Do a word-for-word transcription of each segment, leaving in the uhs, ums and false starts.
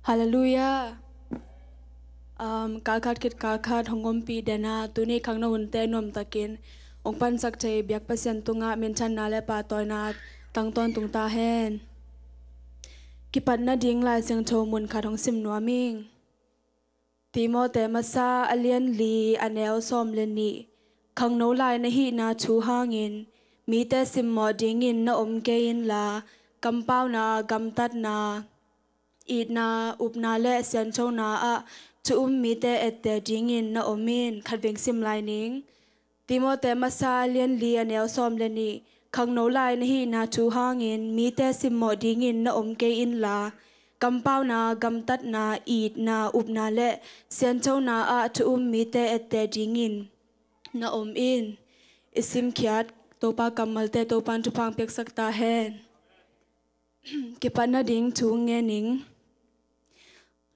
Halleluiah. Um, kalkhat khit kalkhat hong ompih dena tuni khangno hunte nuamtakin hong pansak thei biak Pasian tungah minthanna le pahtawina tang tawntung ta hen. Kipat nading Lai Siangtho mun khat hong sim nuam ing. Timote masa a lian li a neu sawm le nih. Khangno lai na hihna thu hangin mite simmawh dingin na om kei inla, kampauna, gamtatna, itna, upna le sianthona ah thu um mite ette dingin na om in. Khatveng sim lai ning. Timote masa a lian li a neu sawm le nih. Khangno lai na hihna thu hangin mite simmawh dingin na om kei inla, kampauna, gamtatna, itna, upna le sianthona ah thu um mite ette dingin na om in. I simkhiat Topa kammalte Topan thupha hong piaksak ta hen. Kipat nading thu ngen ning.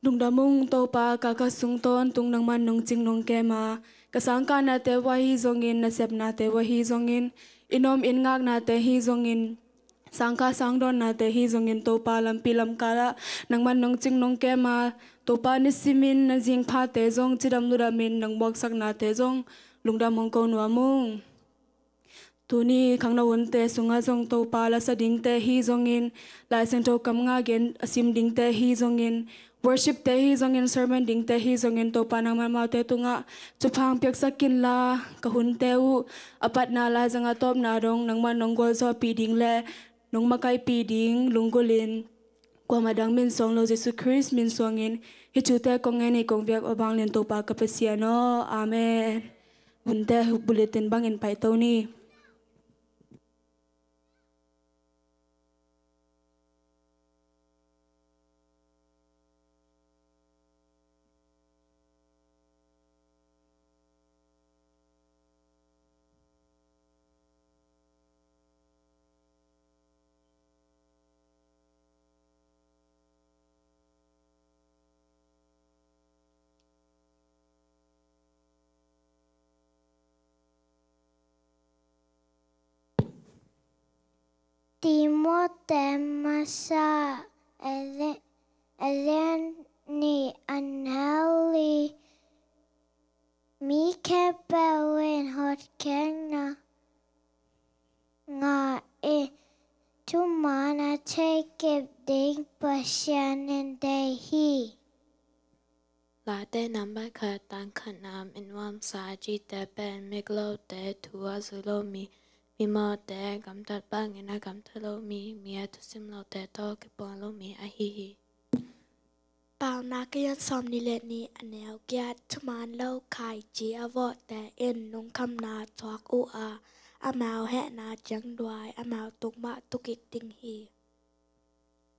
Lungdam ung Topa, ka ka sung tawntung nangman nong cing nong kem a, ka sangkahnate uh ahi zongin, nasepnate uh ahi zongin, i nawm i ngaknate hi zongin, sangkah sangdawnnate hi zongin, Topa, lampi lamkalah nangman nong cing nong kem a, Topa, nisimin na zingphate zong cidam ludamin nong muaksaknate zong lungdam hong ko nuam ung. Tuni khangno hunte sungah zong Topa, lasa dingte hi zongin, Lai Siangtho kam ngagen a sim dingte hi zongin, worshipte hi zongin, sermon dingte hi zongin, Topa, nangman amaute tungah thupha hong piaksak inla, ka hunte uh a patna laizang a tawpna dong nangman nong gualzawhpih ding le nong makaihpih ding lunggulhin, kuamah dang min suang lo Jesu Khrist min suangin hih thute kong ngen hi, kong biak a vanglian Topa ka Pasian aw. Amen. Hunte bulletin bangin paito ni. Timote masa a lian nih a neu li. Mi khempeuh in hotkhiatna ngah in, thuman a theihkip ding Pasian in deih hi. Late nambat khat, tang khatna, minnuamsa cihte pen miklote, thu a zui lo mi, mimawhte, gamtat bangin a gamta lo mi, mi a thusim lote tawh kipuang lo mi ahi hi. Paunak a lian sawmnih le nih a neu giat. Thuman lo khaici a vawhte in lungkhamna thuak uh a, amau hehna ciangduai amau tung mah tukik ding hi.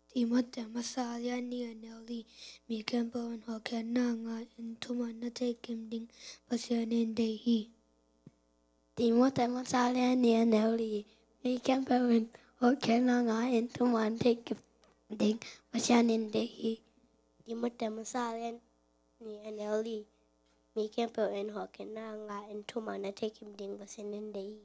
Timote masa a lian nih a neu li. Mi khempeuh in hotkhiatna ngah in, thuman a theihkip ding Pasian in deih hi. Timote masa a lian nih a neu li. Mi khempeuh in hotkhiatna ngah in, thuman theihkip ding Pasian in deih hi. Timote masa a lian nih a neu li. Mi khempeuh in hotkhiatna ngah in, thuman a theihkip ding Pasian in deih hi.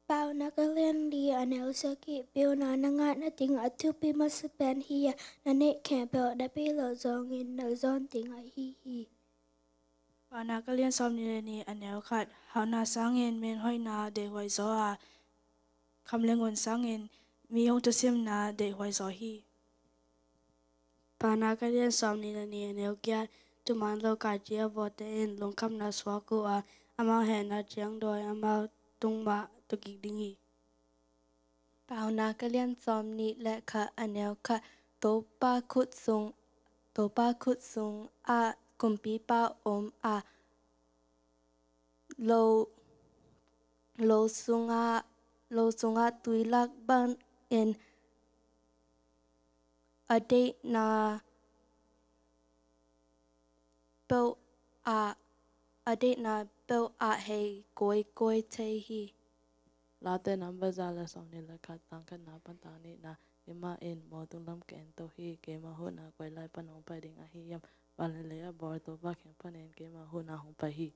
Paunak a lian li a neu sagih. Piuna na ngah nading a thupi masa pen hi a, na neih khempeuh na pia loh zongin na zawn ding ahi hi. Paunak a lian sawmnih le nih a neu khat. Hauhna sangin min hoihna deihhuai zaw a, kham le ngun sangin mi hong thusimna deihhuai zaw hi. Paunak a lian sawmnih le nih a neu giat. Thuman lo khaici a vawhte in lungkhamna thuak uh a, amau hehna ciangduai amau tung mah tukik ding hi. Paunak a lian sawmnih le khat a neu khat. Topa khut sung, Topa khut sungah kumpipa om a, lo, lo sungah, lo sungah tuilak bangin a deihna peuh ah, a deihna peuh ah hei kawikawi thei hi. Late nambat za le sawmnih le khat, tang khatna pan tang nihna. Keimah in mawh tung lam ka en to hi. Keimah huhna koi lai pan hong pai ding ahi hiam? Van le lei a bawl Topa kiang panin keimah huhna hong pai hi.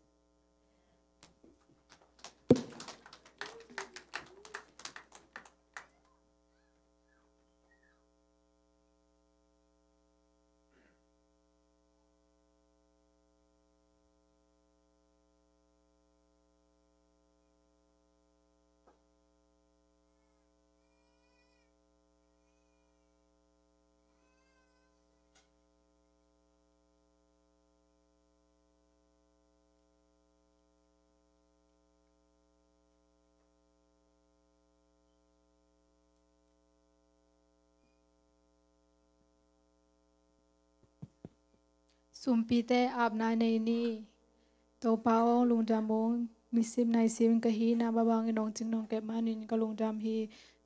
Sumpite apna nei ni. Topa aw, lungdam ung, misim naisim ka hi, nangma bangin nong cing nong kep manin ka lungdam hi.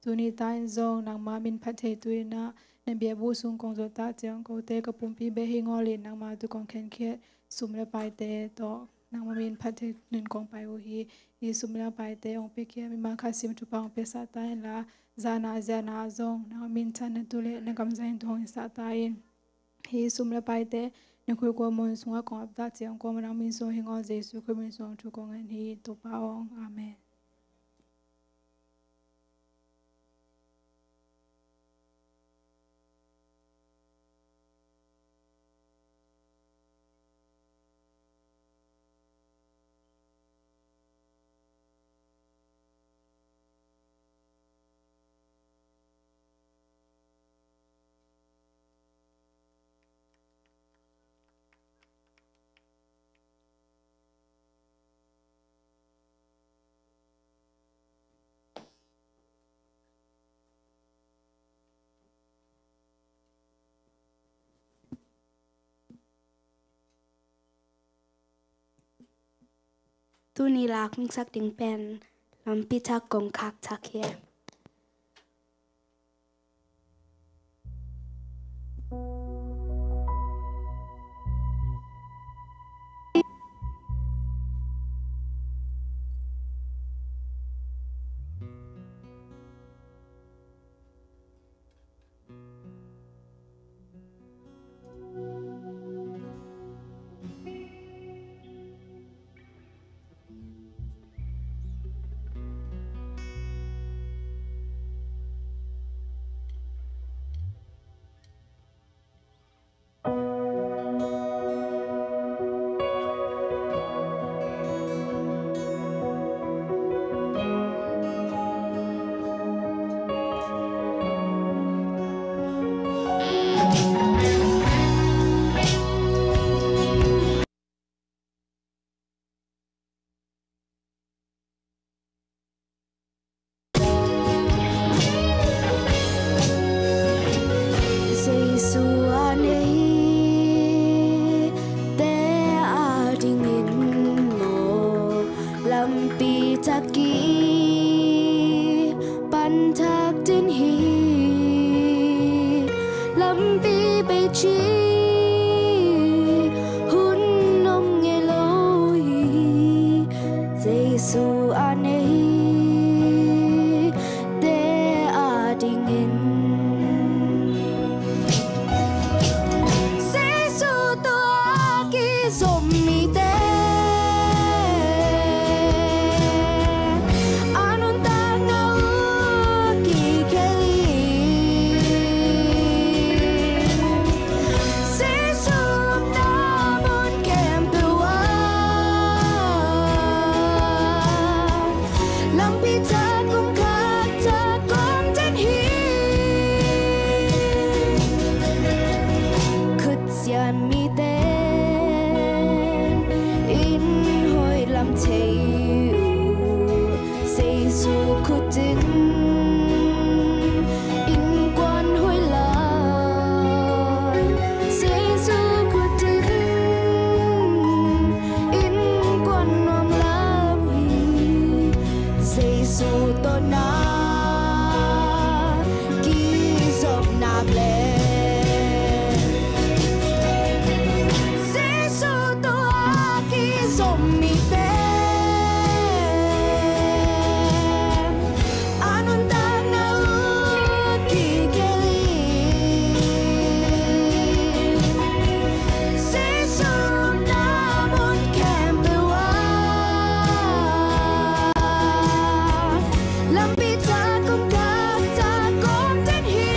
Tuni ta in zong nangma min phat thei tu in ah, na biakbuk sung kong zot tak ciang kote ka pumpi bek hi ngawlin nangma tu kong khenkhiat sum le paite tawh nangma min phat thei nin kong pai uh hi. Hih sum le paite hong piakhia mimal khat sim thupha hong piasak ta inla, zan a zian a zong nangma minthanna tu le na kamzang thu hong hisak ta in. Hih sum le paite na khut kuamun sungah kong ap tak ciang kuamun nang min sung hi ngawl, Jesu Khrih min sung thu kong ngen hi, Topa aw. Amen. Tuni lak mingsak ding pen Lampi Thak Kong Khak Thak hi. Jesu a neite adingin maw, lampi thak i pan thak ding hi. Lampi bei cih hun om ngei lo hi. Jesu a neite adingin, Jesu tawh a kizom mite a nuntakna uh kikhel hi. Jesu omna mun khempeuh ah lampi thak kong khak thak kong den hi. Khut siam mite in hoih lam thei uh. Jesu khut in innkuan hoih lam, Jesu khut in innkuan nuam lam hi. Jesu tawh na kizop nak leh, Jesu tawh a kizom mite a nuntakna uh kikhel hi. Jesu omna mun khempeuh ah lampi thak kong khak thak kong den hi.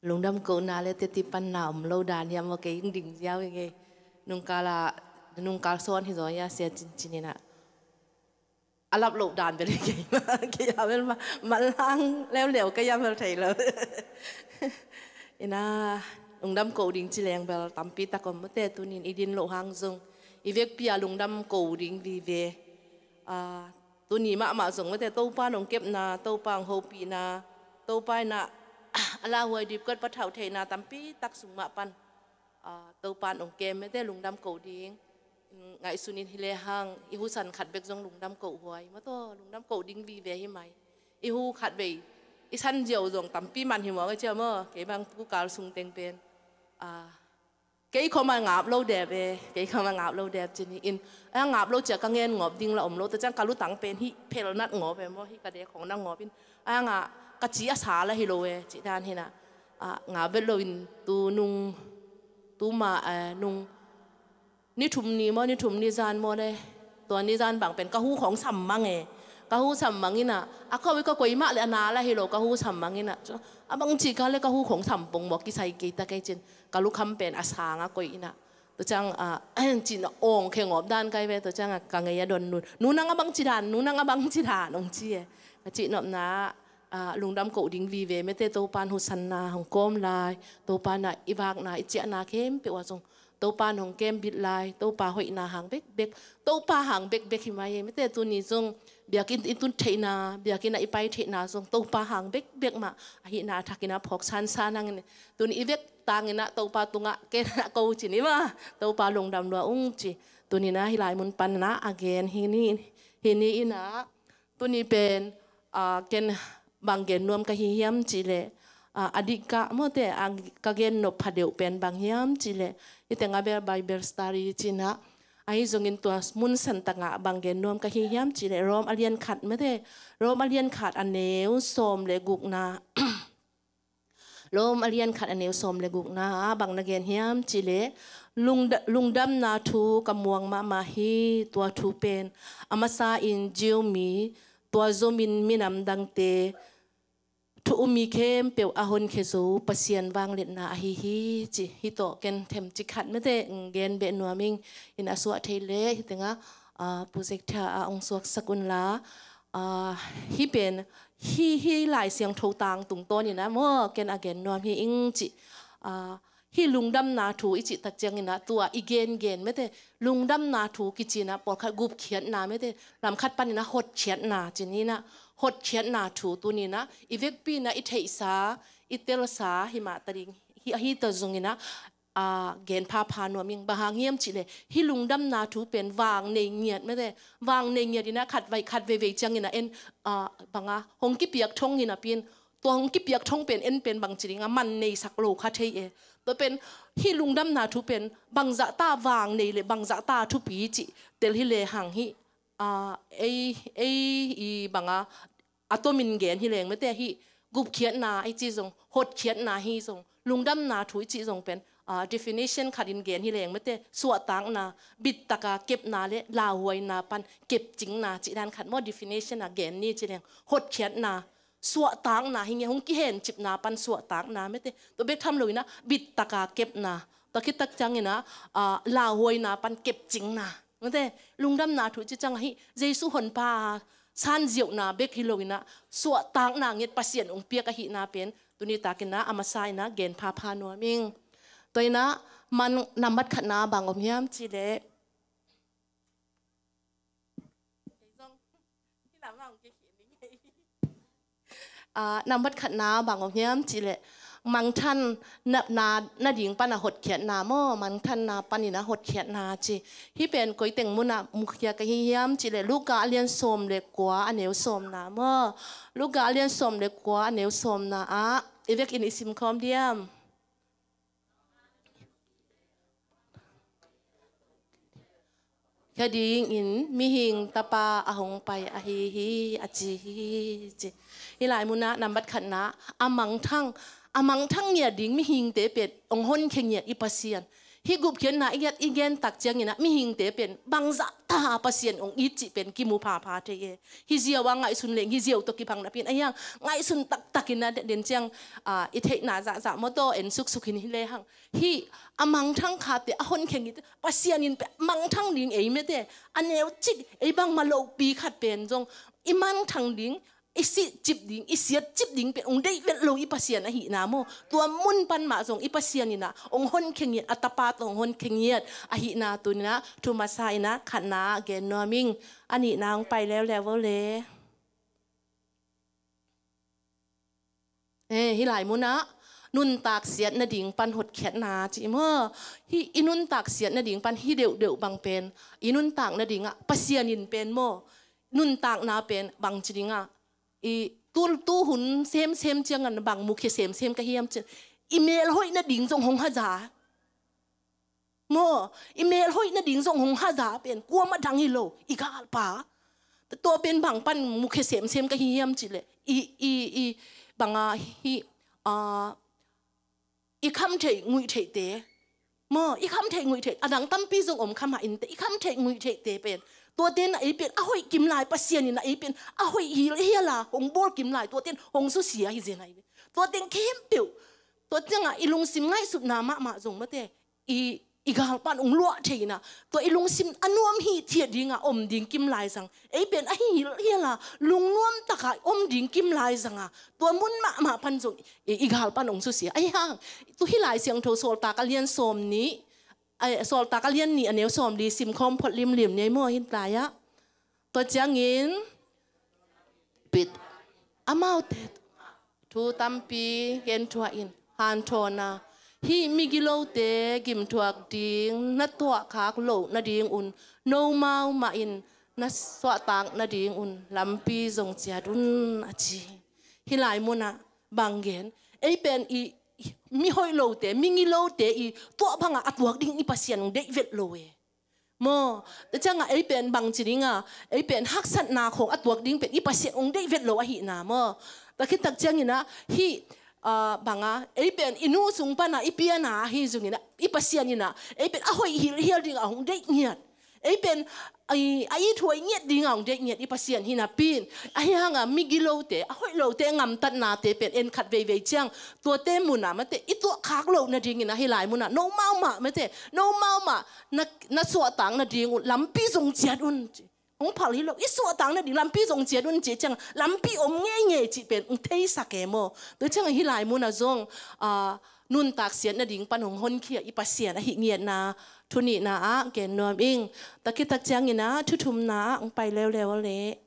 Lungdam kohna le teti panna om lo dan hiam maw, kei ing ding ziau ing ei. Nungkala, nungkal sawn hi zaw ia sia cincin inah a lap loh dan bel hi kei mah, kei a bel mah manlang leuleu kei a bel thei lo. Inah lungdam koh ding ci leng bel tampi tak om mate, tunin i din loh hang zong i vekpi a lungdam koh ding vive. Ah, tuni mahmah zong mate, Topa nong kepna, Topa hong hopihna, Topa inah a lauhuai dipkot pathauh theihna tampi tak sung mah pan, ah, Topa nong kem mate, lungdam koh ding. Ngaihsunin hi lehang i husan khat bek zong lungdam koh huai mataw, lungdam koh ding vive hi mai. I hu khat vei i san ziau zong tampi man hi mawk a cia maw, kei bang tukal sung teng pen, ah, kei khawm a ngap lo dep e, kei khawm a ngap lo dep ci ni in. A ngap lo cia ka ngen ngawp ding la om lo, tua ciang ka lutang pen hih phel nat ngawp e maw, hih ka dek khong nat ngawp in. A nga ka ci a sa la hi lo e, ci dan hinah. Ah, ngap vet lo in tu nung, tu ma, eh, nung ni thum ni maw, ni thum ni zan maw le. Tua ni zan bang pen ka hu khong sam mang e. Ka hu sam mang inah, a kawih ka koih mah le a na la hi lo, ka hu sam mang inah. A bang ci ka le ka hu khong sam pong maw, kisai kei ta kei cin. Ka lukham pen a sang a koih inah. Tua ciang, ah, cin a awng khe ngawp dan kai ve, tua ciang a ka ngei a don nun. Nu nang a bang ci dan, nu nang a bang ci dan, ong ci e. Ka cihnopna, ah, lungdam koh ding vive mate, Topan husanna hong kawm lai, Topa na i vakna, i ciahna khempeuh ah zong Topan hong kembit lai, Topa hoihna hang bekbek, Topa hang bekbek hi mai e mate, tuni zong biakinn i tun theihna, biakinn ah i pai theihna zong Topa hang bekbek mah ahihna a thakin a phawk sansan hangin, tuni i vek tangin ah Topa tungah ken a ko ci ni mah, Topa lungdam lua ung ci. Tuni na hih lai mun pan na a gen hi ni, hi ni inah, tuni pen, ah, ken bang gen nuam ka hi hiam cih leh, ah, a dikkah mawte, ah, ka gen nop phadeuh pen bang hiam cih leh, hih tengah bel Bible study ci inah, ahi zongin tua mun santangah bang gen nuam ka hi hiam cih leh, Rom a lian khat mawte, Rom a lian khat a neu sawm le gukna, Rom a lian khat a neu sawm le gukna ah bang na gen hiam cih leh, lungda-, lungdamna thu ka muang mahmah hi, tua thu pen a masa in Jew mi, tua zomin minam dangte, thu um mi khempeuh a honkhia zo Pasian vangliatna ahi hi ci. Hih tawh ken themcik khat mate gen beh nuam ing. In a suah thei leh hih tengah, ah, projector ah ong suaksak unla, ah, hih pen, hih, hih Lai Siangtho tangtung tawnin ah maw, ken a gen nuam hi ing ci. Ah, hih lungdamna thu i cih tak ciangin ah tua i gengen mate, lungdamna thu kici inah pawlkhat gupkhiatna mate, lamkhat panin ah hotkhiatna ci ni inah, hotkhiatna thu tuni inah i vekpi inah i theihsa, i telsa hi mah ta ding hi, ahi ta zongin ah, ah, gen phapha nuam ing. Bang hang hiam cih leh, hih lungdamna thu pen vang nei ngiat mate, vang nei ngiat inah khat vai, khat veivei ciangin ah en, ah, bang a hong kipiak thong hi napi in, tua hong kipiak thong pen en pen bangci ding a man neisak lo kha thei e. Tua pen hih lungdamna thu pen bangzahta vang nei le bangzahta thupi cih tel hi lehang hih, ah, ei, ei i bang a, a tomin gen hi leng mate, hih gupkhiatna i ci zong, hotkhiatna hi zong, lungdamna thu i ci zong pen, ah, definition khatin gen hi leng mate, suahtakna, bittaka kepna le lauhuaina pan kepcingna cih dan khat maw, definition a gen ni ci leng, hotkhiatna, suahtakna hi nge, hong kihencipna pan suahtakna mate. Tua bek tham lo inah bittaka kepna, tua khit tak ciangin ah, ah, lauhuaina pan kepcingna mate. Lungdamna thu ci ciang ahi, Jesu honpa sanziauhna bek hi lo inah suahtakna nget Pasian ong piak ahihna pen tuni takin ah a masa inah gen phapha nuam ing. Tua inah man nambat khatna bang om hiam cih leh, ah, nambat khatna bang om hiam cih leh, mangthan na, na, nading pan a hotkhiatna maw, mangthanna panin a hotkhiatna ci. Hih pen koi teng mun ah mukhia ka hi hiam cih leh, Luka a lian sawm le kua a neu sawmna maw, Luka a lian sawm le kua a neu sawmna ah i vekin i simkhawm diam? Khia dingin mihing tapa a hong pai ahi hi, a ci hi ci. Hih lai mun ah nambat khatna, a mangthang, a mangthang ngiat ding mihingte pen ong honkhia ngiat i Pasian. Hih gupkhiatna i gen, i gen tak ciangin ah mihingte pen bangzah ta Pasian hong it cih pen kimu phapha thei e. Hih ziau a ngaihsun leng hih ziau tawh kibang napi in, ahi hang ngaihsun taktak in ah den ciang, ah, i theihna zahzah maw, tawh en suksuk in hi lehang, hih a mangthang khate, a honkhia ngei te, Pasian in pen mangthang ding ei mate, a neu cik, ei bangmah lohpi khat pen zong i mangthang ding, i sih cip ding, i siat cip ding pen hong deih vet lo i Pasian ahihna maw. Tua mun pan mah zong i Pasian in ah hong honkhia ngiat, a Tapa tawh hong honkhia ngiat ahihna tuni-in ah thu masa in ah khatna gen nuam ing. A nihna hong pai leuleu vo le. Eh, hih lai munah nuntak siat nading pan hotkhiatna ci maw. Hih i nuntak siat nading pan hih deuhdeuh bang pen, i nuntak nadingah Pasian in pen maw, nuntakna pen bangci dingah, i tu, tu hun semsem ciangah bang mukhia semsem ka hiam ci, i melhoih nading zong hong haza. Maw, i melhoih nading zong hong haza pen kuamah dang hi lo, i galpa. Tua pen bang pan mukhia semsem ka hi hiam cih leh, i, i, i, banga hih, ah, i khamtheih nguihtheihte. Maw, i khamtheih nguihtheih, a dang tampi zong om kha mah inteh, i khamtheih nguihtheihte pen, tuate in ah ei pen a hoih kim lai, Pasian in ah ei pen a hoih hilhial a hong bawl kim lai, tuate in hong susia hi zen ahi ve. Tuate in khempeuh, tua ciangah i lungsim ngaihsutna mahmah zong mate, i, i galpa in hong luah thei in ah, tua i lungsim a nuam hithiat dingah om ding kim lai zang, ei pen a hi hilhial a lungnuam takah om ding kim lai zangah, tua mun mahmah pan zong i, i galpa in hong susia. Ahi hang, tu hih Lai Siangtho Sawltak a lian sawm nih, ai, Sawltak a lian nih a neu sawm li sim khawm phot limlim ni ei maw, hih lai-ah. Tua ciangin, Pit, amaute thu tampi gen thuah in, hanthawn a, hih migilote gimthuak ding na tuahkhak loh nadingun, nomau mah in na suahtak nadingun lampi zong ciat un, a ci. Hih lai munah bang gen, ei pen i, i mihoih lote, mingilote i tuah bangah a tuak ding i Pasian hong deih vet lo e. Maw, tua ciangah ei pen bangci dingah, ei pen haksatna khawng a tuak ding pen i Pasian hong deih vet lo ahihna maw. Tua khit tak ciangin ah hih, ah, bangah, ei pen i nu sung panah i piana ahi zongin ah, i Pasian in ah ei pen a hoih hilhial dingah hong deih ngiat, ei pen, ai, a ithuai ngiat dingah hong deih ngiat i Pasian hi napi in, ahi hangah migilote, a hoih lote ngamtatnate pen en khat veivei ciang, tuate munah mate, i tuahkhak loh nadingin ah hih lai munah nomau mah mate, nomau mah na, na suahtak nadingun lampi zong ciat un ci. Hong phal hi lo, i suahtak nading lampi zong ciat un ci ciang, lampi om ngeingei cih pen hong theisak e maw. Tua ciangah hih lai munah zong, ah, nuntak siat nading pan hong honkhia i Pasian ahih ngiatna thu nihna ah gen nuam ing. Tua khit tak ciangin ah thu thumna ah hong pai leuleu le.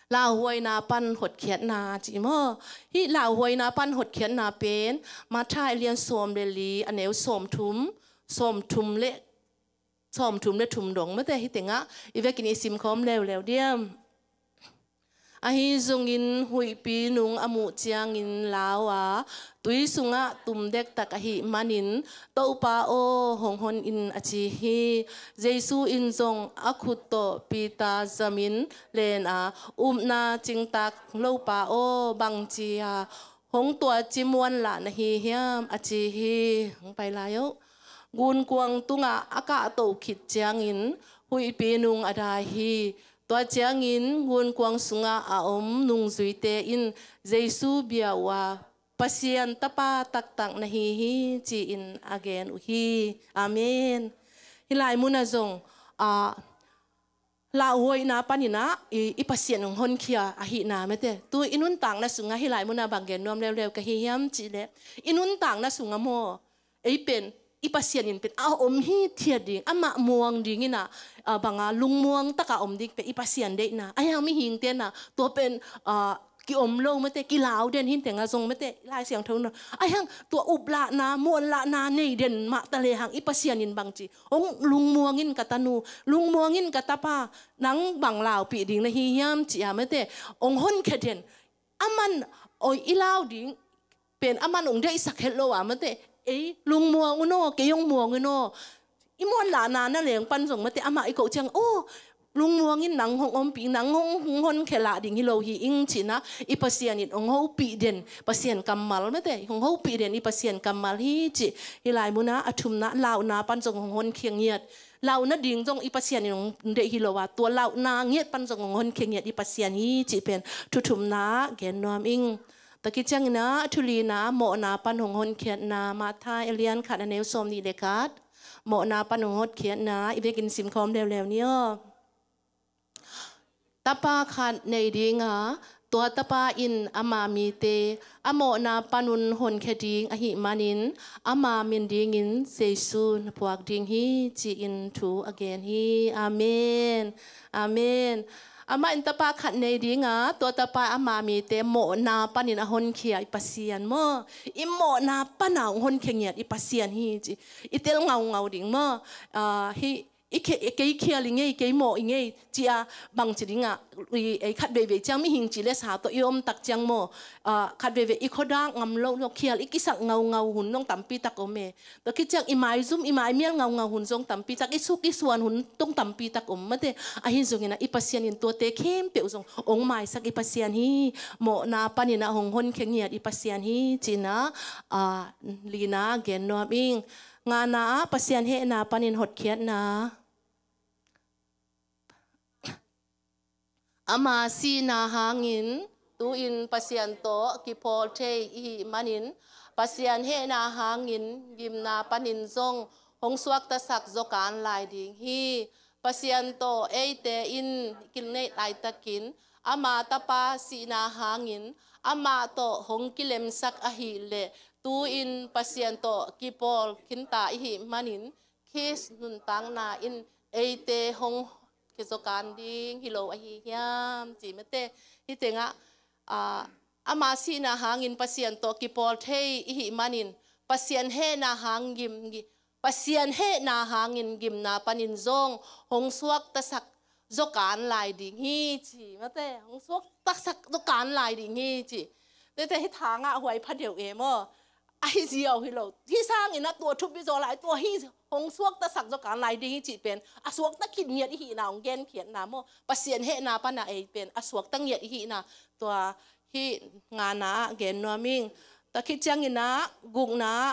Lauhuaina pan hotkhiatna ci maw. Hih lauhuaina pan hotkhiatna pen Matthai a lian sawm le li a neu sawmthum, sawmthum le, sawmthum le thum dong mate, hih tengah i vekin i simkhawm leuleu diam. Ahi zongin huihpi nung a muh ciangin lau a, tui sungah tum dektak ahih manin, "Topa aw, hong hon in," a ci hi. Jesu in zong a khut tawh Peter zamin len a, "Upna cingtak lopa aw, bangci a hong tuaci muanlah na hi hiam?" a ci hi. Hong pai lai o. Gunkuang tungah a kahto khit ciangin huihpi nung a dai hi. Tua ciangin gunkuang sungah a om nungzuite in Jesu bia uh a, "Pasian Tapa taktak na hi hi," ci-in a gen uh hi. Amen. Hih lai munah zong, ah, lauhuaina panin ah i, i Pasian hong honkhia ahihna mate. Tu i nuntakna sungah hih lai munah bang gen nuam leuleu ka hi hiam cih leh, i nuntakna sungah maw, ei pen i Pasian in pen a om hithiat ding, amah muang dingin ah, ah, banga lungmuang takah om ding pen i Pasian deihna. Ahi hang mihingte in ah tua pen, ah, kiom lo mate, kilau den, hih tengah zong mate, Lai Siangtho na. Ahi hang tua uplahna, muanlahna nei den mah ta lehang i Pasian in bangci, "Hong lungmuang in ka tanu, lungmuang in ka tapa, nang bang laupih ding na hi hiam?" ci-a mate, hong honkhia den. Aman, oi, i lau ding pen aman hong deihsak het lo a mate, "Ei, lungmuang un aw, kei hong muang un aw." I muanlahna na leng pan zong mate, amah i koh ciang, "Aw, lungmuangin nang hong ompih, nang hong, hong honkhia lah ding hi lo hi ing ci-in ah, i Pasian in hong hopih den Pasian kammal mate, hong hopih den i Pasian kammal hi cih. Hih lai munah a thumna, lauhna pan zong hong honkhia ngiat, lauhna ding zong i Pasian in hong deih hi lo a, tua lauhna ngiat pan zong hong honkhia ngiat i Pasian hi cih pen thu thumna gen nuam ing. Tua khit ciangin ah thu lina, mawhna pan hong honkhiatna, Matthai a lian khat a neu sawmnih le khat. Mawhna pan hong honkhiatna i vekin simkhawm leuleu ni aw. Tapa khat nei ding a, tua tapa in ama mite a mawhna panun honkhia ding ahih manin, ama min dingin Jesu na phuak ding hi, ci-in thu a gen hi. Amen. Amen. Amah in tapa khat nei ding a, tua tapa ama mite mawhna panin a honkhia i Pasian maw? I mawhna pana hong honkhia ngiat i Pasian hi ci. I tel ngaungau ding maw? Ah, hih i khe-, i kei khial i ngei, kei mawh i ngei, ci-a bangci dingah, i, ei khat veivei ciang mihing ci le sa tawh i om tak ciang maw, ah, khat veivei i khuadak ngam loh, loh khial i kisak ngaungau hun zong tampi tak om e. Tua khit ciang i maizum, i maimial ngaungau hun zong tampi tak, i suk i suan hun zong tampi tak om mate. Ahi zongin ah i Pasian in tuate khempeuh zong hong maisak i Pasian hi. Mawhna panin ah hong honkhia ngiat i Pasian hi, ci-in ah, ah, lina gen nuam ing. Ngana ah Pasian hehna panin hotkhiatna. Ama sihna hangin tu-in Pasian tawh kipawl thei i hih manin, Pasian hehna hangin gimna panin zong hong suaktasak zawkan lai ding hi. Pasian tawh eite in kilneih laitakin ama tapa sihna hangin amah tawh hong kilemsak ahih leh, tu-in Pasian tawh kipawl khinta i hih manin, Khrist nuntakna in eite hong kizaw kan ding hi lo ahi hiam, ci mate. Hih tengah, ah, ama sihna hangin Pasian tawh kipawl thei i hih manin, Pasian hehna hang gim, gi-, Pasian hehna hangin gimna panin zong hong suaktasak zawkan lai ding hi, ci mate. Hong suaktasak zawkan lai ding hi, ci. Tete hih thangah huai pha deuh e maw? Ahi ziau hi lo. Hih sangin ah tua thupi zaw lai, tua hih hong suaktasak zawkan lai ding hi cih pen a suakta khit ngiat i hihna hong genkhiatna maw? Pasian hehna pana ei pen a suakta ngiat i hihna, tua hih ngana ah gen nuam ing. Tua khit ciangin ah gukna ah,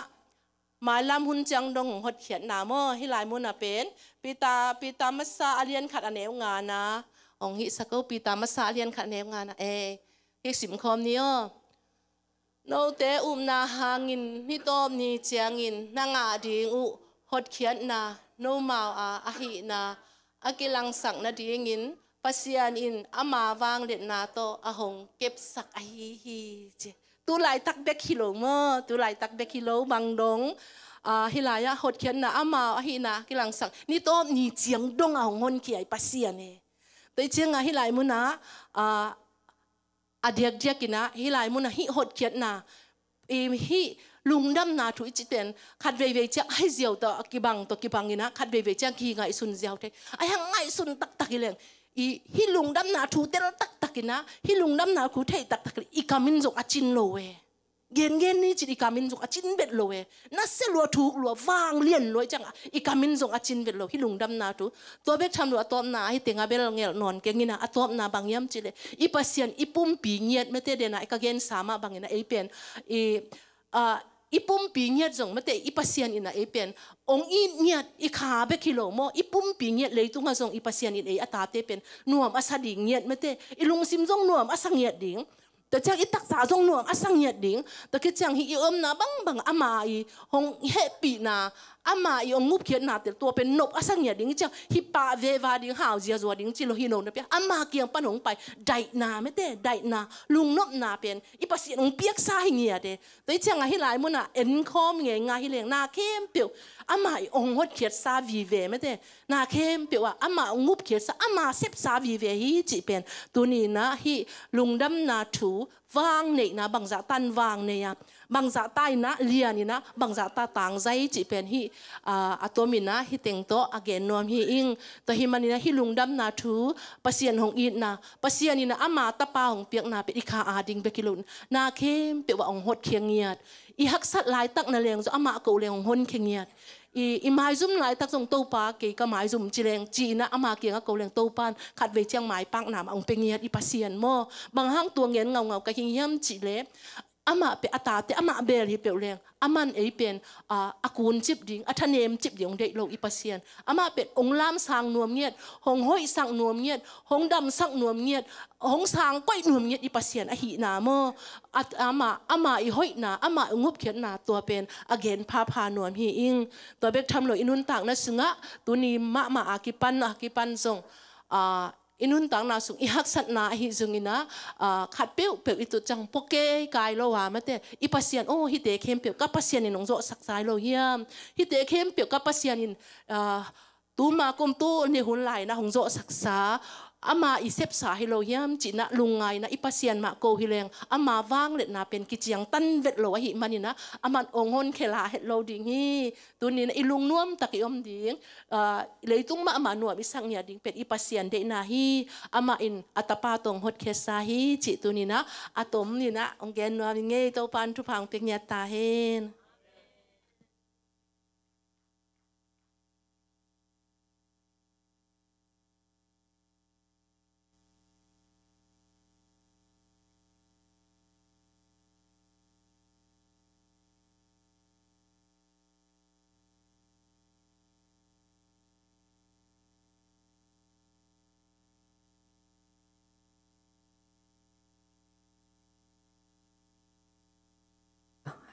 mailam hun ciang dong hong hotkhiatna maw? Hih lai munah pen Peter, Peter masa a lian khat a neu ngana. Hong hih sa ko, Peter masa a lian khat a neu ngana. Eh, hih simkhawm ni aw. Note upna hangin ni tawp ni ciangin na ngah ding uh hotkhiatna, nomau a ahihna a kilangsak nadingin Pasian in ama vangliatna tawh a hong kepsak ahi hi, ci. Tu laitak bek hi lo maw? Tu laitak bek hi lo, bang dong, ah, hih lai-ah hotkhiatna, ama ahihna kilangsak, ni tawp ni ciang dong a hong honkhia i Pasian e. Tua hih ciangah hih lai munah, ah, a diakdiakin ah hih lai munah hih hotkhiatna, i, hih lungdamna thu i cih pen khat veivei ciang ahi ziau tawh a kibang, tawh kibangin ah khat veivei ciang kingaihsun ziau thei. Ahi hang ngaihsun taktak hi leng, i, hih lungdamna thu tel taktakin ah, hih lungdamna thu theih taktak hi leng, i kam in zong a cin lo e. Gengen ni cin, i kam in zong a cin bet lo e. Nasia lua, thuk lua, vanglian lua i ciangah i kam in zong a cin bet lo, hih lungdamna thu. Tua bek tham lo, a tawpna ah hih tengah bel ngelh nawn keng in ah, a tawpna bang hiam cih leh, i Pasian i pumpi ngiat mate, den ah i ka gensa mah bangin ah ei pen, i, ah, i pumpi ngiat zong mate, i Pasian in ah ei pen hong it ngiat, i kha bek hi lo maw? I pumpi ngiat, leitungah zong i Pasian in ei a tate pen nuam a sa ding ngiat mate, i lungsim zong nuam a sa ngiat ding. Tua ciang i taksa zong nuam a sa ngiat ding. Tua khit ciang hih i omna bangbang ama i hong hehpihna, ama i hong ngupkhiatna tel, tua pen nop a sa ngiat ding. Hih ciang hih pah veva ding, hau ziazua ding ci lo hi lo napi-in, ama kiang pan hong pai daihna mate, daihna, lungnopna pen i Pasian hong piaksa hi ngiat e. Tua hih ciangah hih lai munah enkhawm ngeingai hi leng, na khempeuh ama i hong hotkhiatsa vive mate, na khempeuh ah ama hong ngupkhiatsa, ama sepsa vive hi cih pen tuni-in ah hih lungdamna thu vangneihna, bangzahta in vangnei a, bangzahta in ah lian in ah, bangzahta tangzai cih pen hih, ah, a tomin ah hih teng tawh a gen nuam hi ing. Tua hih manin ah hih lungdamna thu, Pasian hong itna, Pasian in ah ama tapa hong piakna pen i kha ading bek hi lo, na khempeuh ah hong hotkhiat ngiat. I haksat laitak na leng zong amah ko leng hong honkhia ngiat. I, i maizum laitak zong Topa kei ka maizum ci leng, ci-in ah ama kiangah ko leng Topa in khatvei ciang maipakna mah hong pia ngiat i Pasian maw. Bang hang tua ngen ngaungau ka hi hiam cih leh, amah pen a tate amah bel hi peuh leng, aman ei pen, a, a kuncip ding, a thanemcip ding hong deih lo i Pasian. Amah pen hong lamsang nuam ngiat, hong hoihsak nuam ngiat, hong damsak nuam ngiat, hong sangkoih nuam ngiat i Pasian ahihna maw. At ama, ama i hoihna, ama i ngupkhiatna tua pen a gen phapha nuam hi ing. Tua bek tham lo i nuntakna sungah tuni mahmah a kipan, a kipan zong, a, i nuntakna sung i haksatna ahi zongin ah, a, khat peuhpeuh i tut ciang pua kei kai lo a mate, i Pasian, oh, hihte khempeuh ka Pasian in hong zawhsak zai lo hiam? Hihte khempeuh ka Pasian in, a, tuma kum tu ni hun lai-in ah hong zawhsaksa, ama i sepsa hi lo hiam ci-in ah lungngai-in ah i Pasian mah ko hi leng, ama vangliatna pen kiciangtan vet lo ahih manin ah, aman hong honkhia het lo ding hi. Tuni-in ah i lungnuam tak i om ding, a, leitung mahmah nuam i sak ngiat ding pen i Pasian deihna hi. Amah in a tapa tawh hong hotkhiatsa hi cih tuni-in ah a tom ni-in ah hong gen nuam ing ei. Topa in thupha hong pia ngiat ta hen.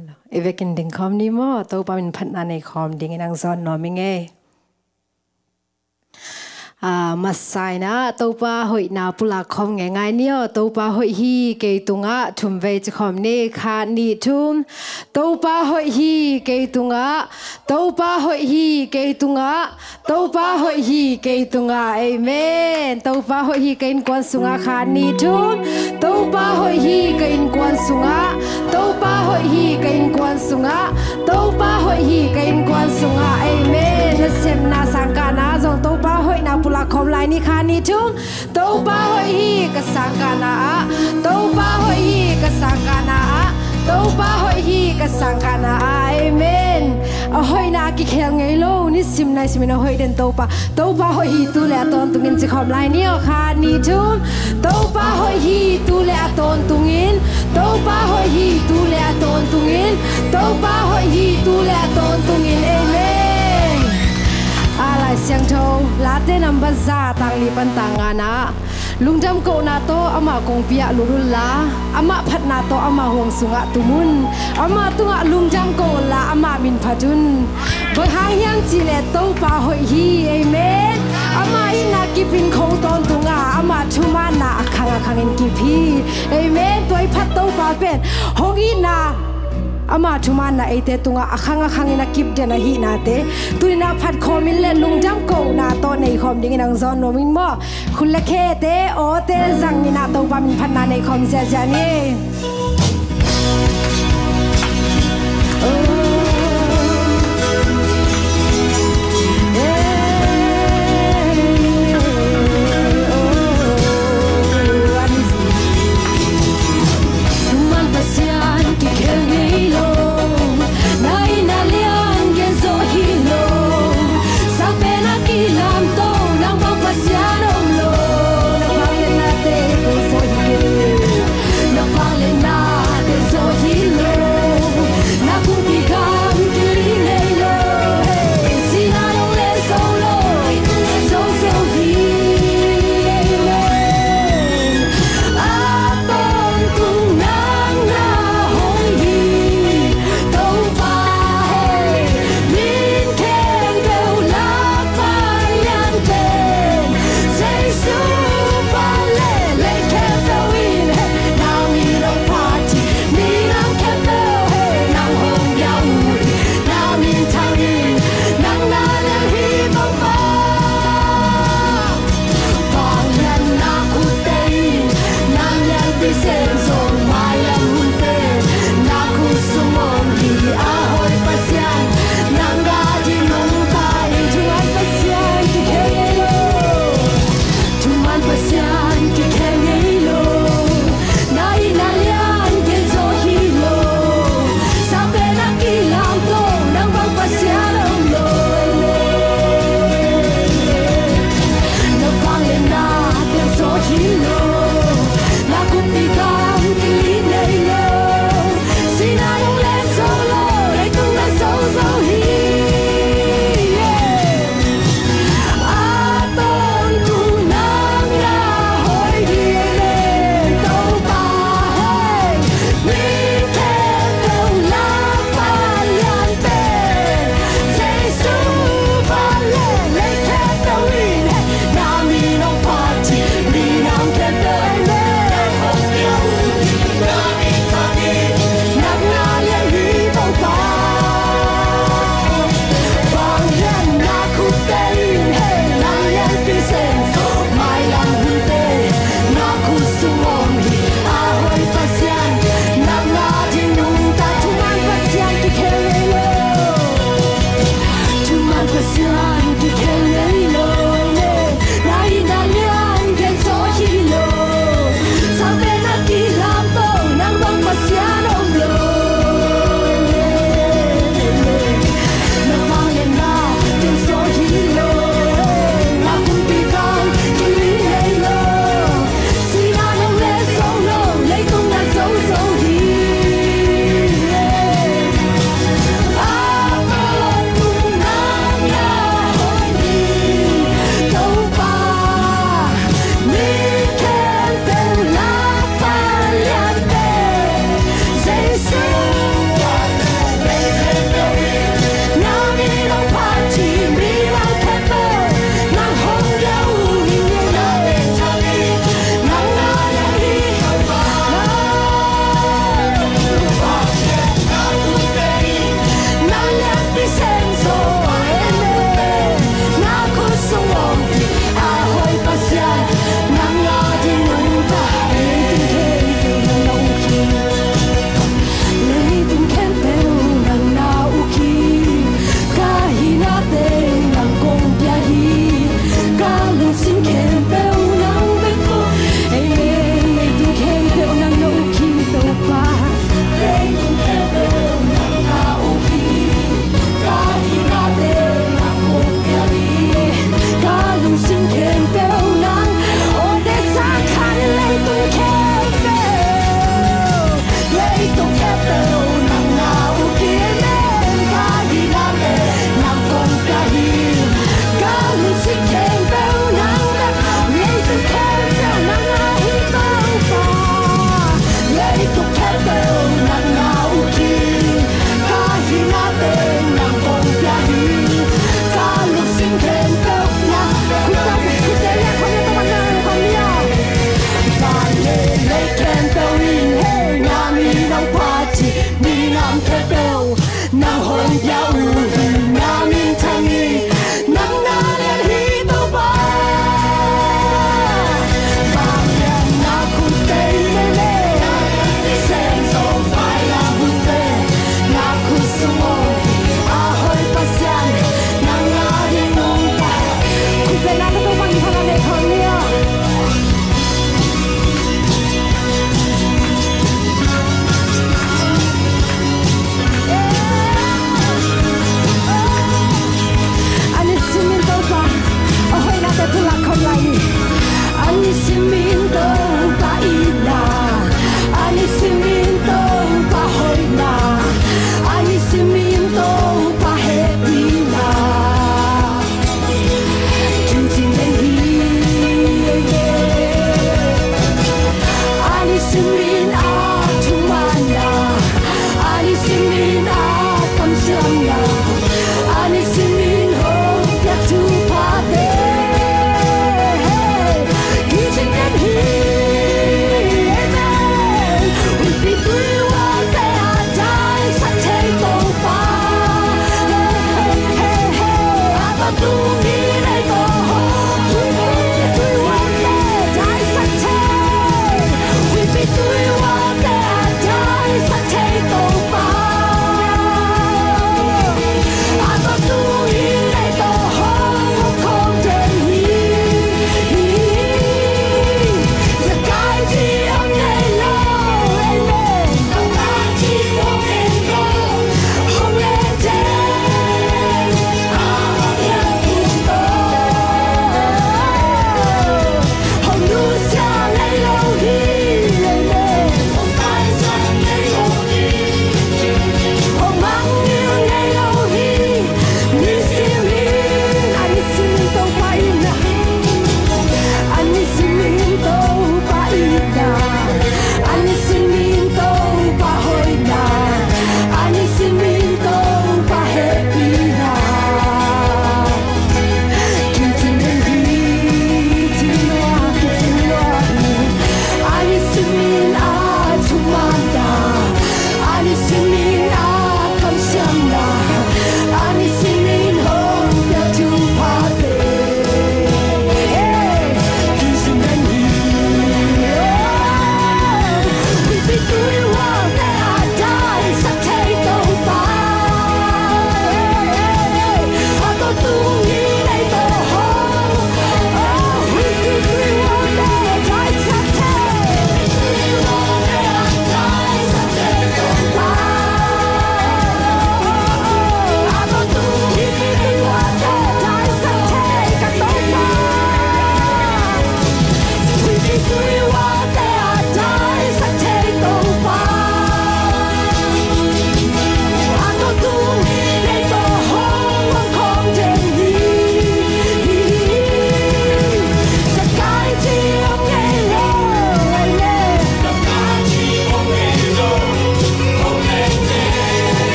Hello. I vekin ding khawm ni maw, Topa min phatna nei khawm dingin hong zawn nuam ing ei. A, masa-in ah Topa hoihna pulak khawm ngeingai ni aw. Topa hoih hi kei tungah, thum vei ci khawm ni, khat, nih, thum. Topa hoih hi kei tungah, Topa hoih hi kei tungah, Topa hoih hi kei tungah. Amen. Topa hoih hi ka innkuan sungah, khat, nih, thum. Topa hoih hi ka innkuan sungah, Topa hoih hi ka innkuan sungah, Topa hoih hi ka innkuan sungah. Amen. Nasepna sangkahna zong Topa hoihna pulak khawm lai ni, khat, nih, thum. Topa hoih hi ka sangkahna ah, Topa hoih hi ka sangkahna ah, Topa hoih hi ka sangkahna ah. Amen. A hoihna a kikhel ngei lo, nisim nai simin a hoih den Topa. Topa hoih hi tu le a tawntungin ci khawm lai ni aw, khat, nih, thum. Topa hoih hi tu le a tawntungin, Topa hoih hi tu le a tawntungin, Topa hoih hi tu le a tawntungin. Amen. A, Lai Siangtho Late number za, tang li pan tang nga-na, lungdam kohna tawh amah kongpi ah lut unla, amah phatna tawh amah huam sungah tum un. Amah tungah lungdam ko unla, amah min phat un. Bang hang hiam cih leh Topa hoih hi. Amen. Amah itna kip in khong tawntung a, amah thumaanna a khang a khangin kip hi. Amen. Tua i phat Topa pen hong itna, ama thumaanna eite tungah a khang a khangin a kip den ahihnate tuni-in a phat khawm in le lungdam kohna tawh nei khawm dingin hong zawn nuam ing maw. Khut le khete awte zangin ah Topa min phatna nei khawm ziahziah ni. Thuman Pasian kikhel ngei lo, na itna lian gen zo hi lo. Sa pen a kilamto, nang bang Pasian om lo. Na vangliatnate pulso hi kei, na vangliatna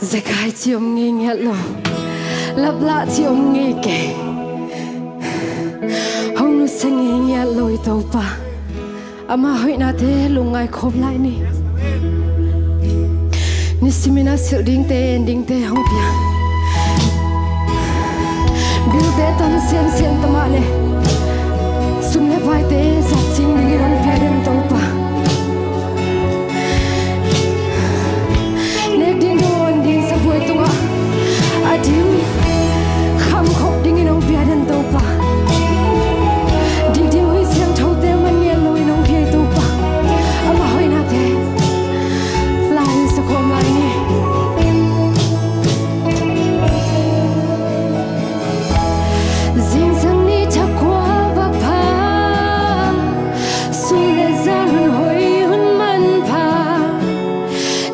Zekai ci om ngei ngiat lo, laplah ci om ngei kei. Hong nusia ngei ngiat lo i Topa, ama hoihnate lungngai khawm lai ni. Nisimin a silh dingte, en dingte hong pia. Bilte tam semsem ta mah le, sum le paite zat cing dingin hong pia den Topa. Nek ding dawn ding sabuai tungah a dim khamkhop dingin hong pia den Topa. Dingding huih siangthote man ngiat loin hong pia i Topa, ama hoihnate lai in sa khawm lai ni. Zingsang ni thakhua vak pha, sum le zan hun hoi hun manpha,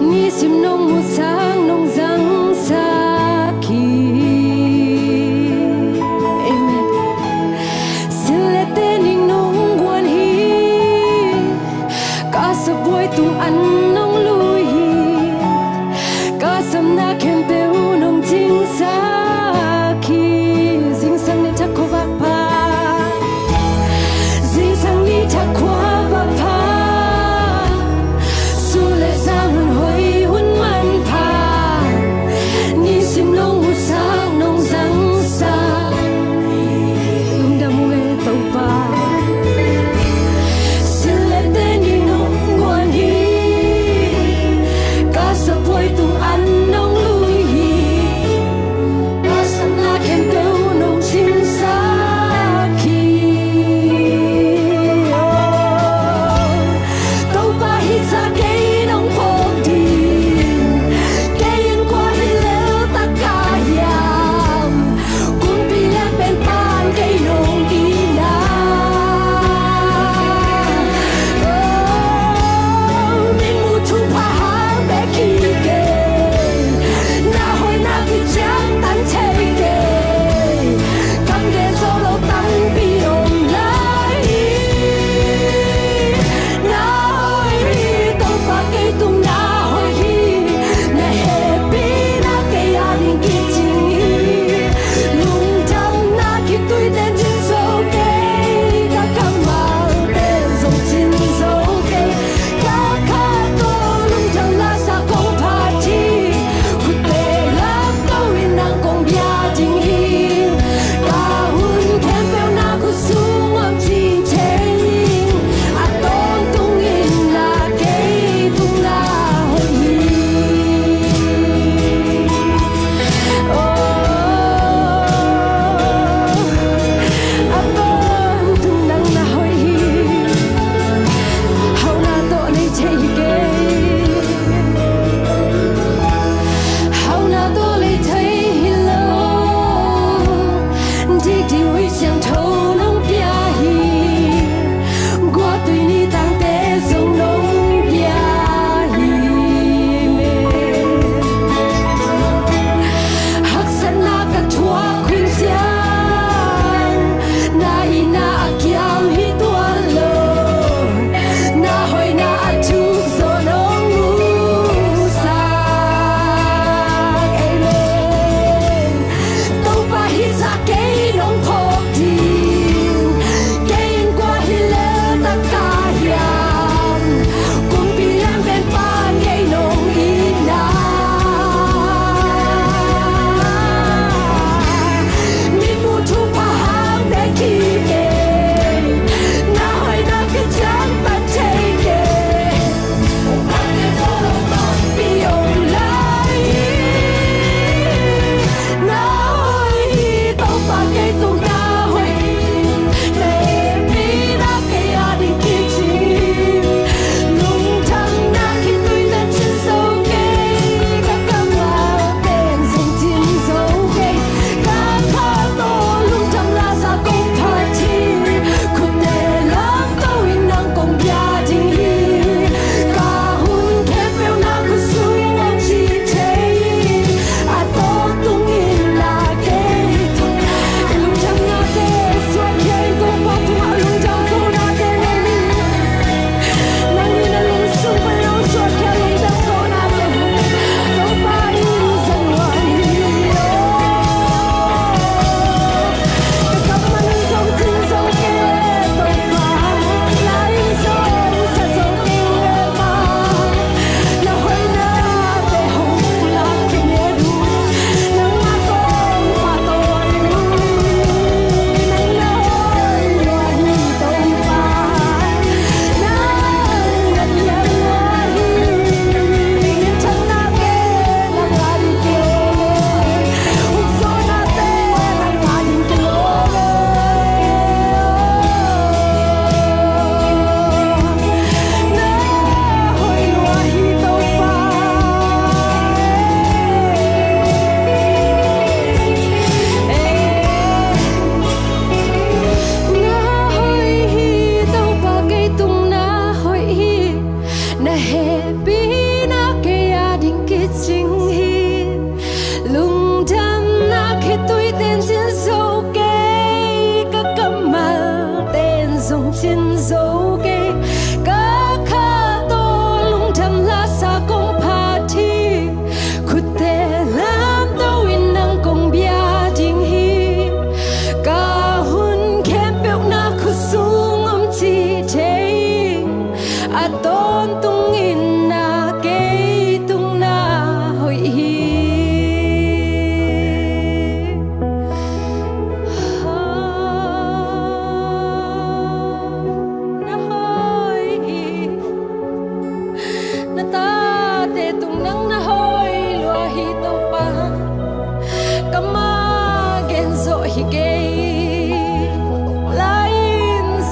nisim nong musak nong zangsak hi. Amen. Silh le tening nong guan hi, ka sabuai tung an nong lui hi, ka samna khempeuh nong cingsak hi. Zingsang ni thakhua vak pha, zingsang ni thakhua vak pha, sum le zan hun hoi hun manpha,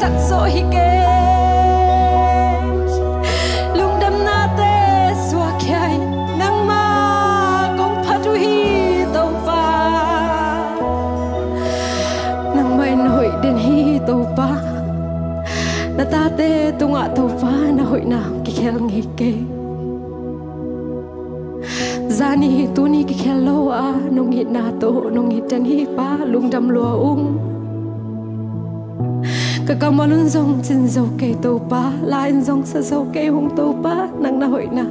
Takzawh hi kei. Lungdamnate suak khia in, nangmah kong phat uh hi Topa. Nangmah in hoih den hi Topa. Na tate tungah Topa na hoihna kikhel ngei kei. Zani tuni kikhel lo a nong itna tawh nong it den hi Pa, lungdam lua ung. Ka kammal un zong cin zo kei Topa, la in zong sa zo kei hong Topa, nang na hoihna.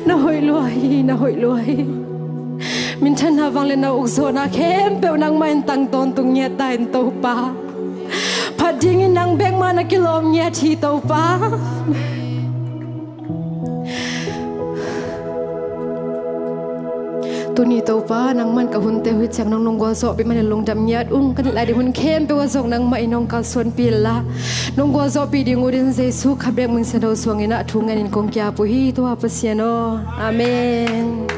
Na hoih lua hi, na hoih lua hi. Minthanna vang le na ukzawhna khempeuh nangmah in tang tawntung ngiat ta in Topa. Phat dingin nang bek mah na kilawm ngiat hi Topa. Tuni Topa, nangman ka hunte uh hi ciang nong nong gualzawhpih manin lungdam ngiat ung. Ka neih lai ding hun khempeuh ah zong nangmah in hong kalsuanpih inla, nong gualzawhpih ding uh din Jesu kha bek min siangtho suangin ah thu ngenin kong ki-ap uh hi Topa Pasian aw. Amen.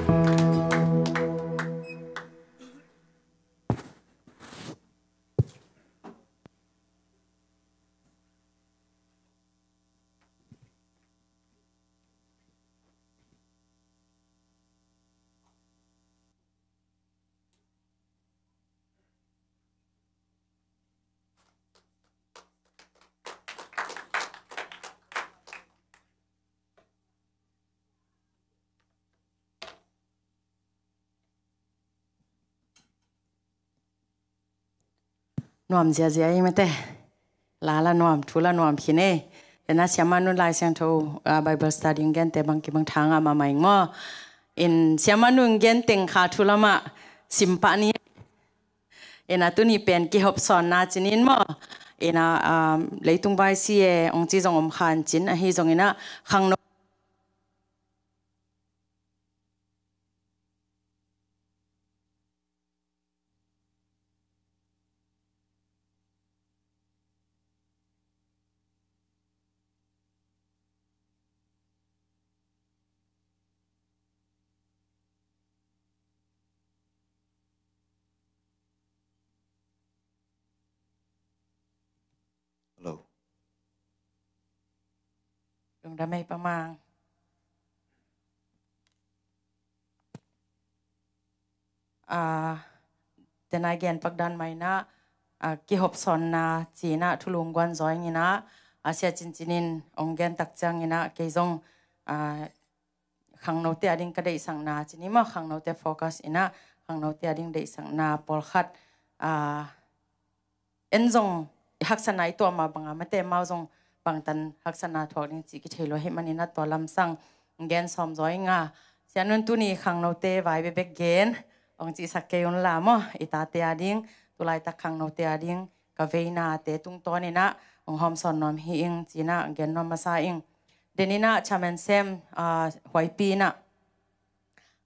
Nuam ziazia i mate. La la nuam, thu la nuam khin e. Tena siamah nun Lai Siangtho, ah, Bible study hong gente bang kibang tha ngah mahmah ing maw. In siamah nun hong gen teng kha thu lamah simpah ni. Ina tuni pen kihop sawnna cinin maw. Ina, ah, leitung vai si e, ong ci zong om khan cin, ahi zong ina khangno Hello. Lungdam ei Pa Mang. Ah, tena i gen pak dan mah ina, ah, kihop sawnna ci ina thulung guan zaw ing ina, ah, sia cincin in ong gen tak ciang ina kei zong, ah, khangnote a ding ka deihsakna cini maw, khangnote focus ina, khangnote a ding deihsakna pawlkhat, ah, en zong haksatna i tuah mah banga mate mau zong bangtan haksatna thuak ding cih kithei lo hi manina tua lamsang gen sawm zaw inga. Sia nun tuni khangnote vai bekbek gen ong cihsak kei un la maw, i tate a ding, tulaitak khangnote a ding ka veinate tungtawn ina ong hawm sawn nuam hi ing cina gen nuam masa ing. Denina chamen sem, ah, huaipi ina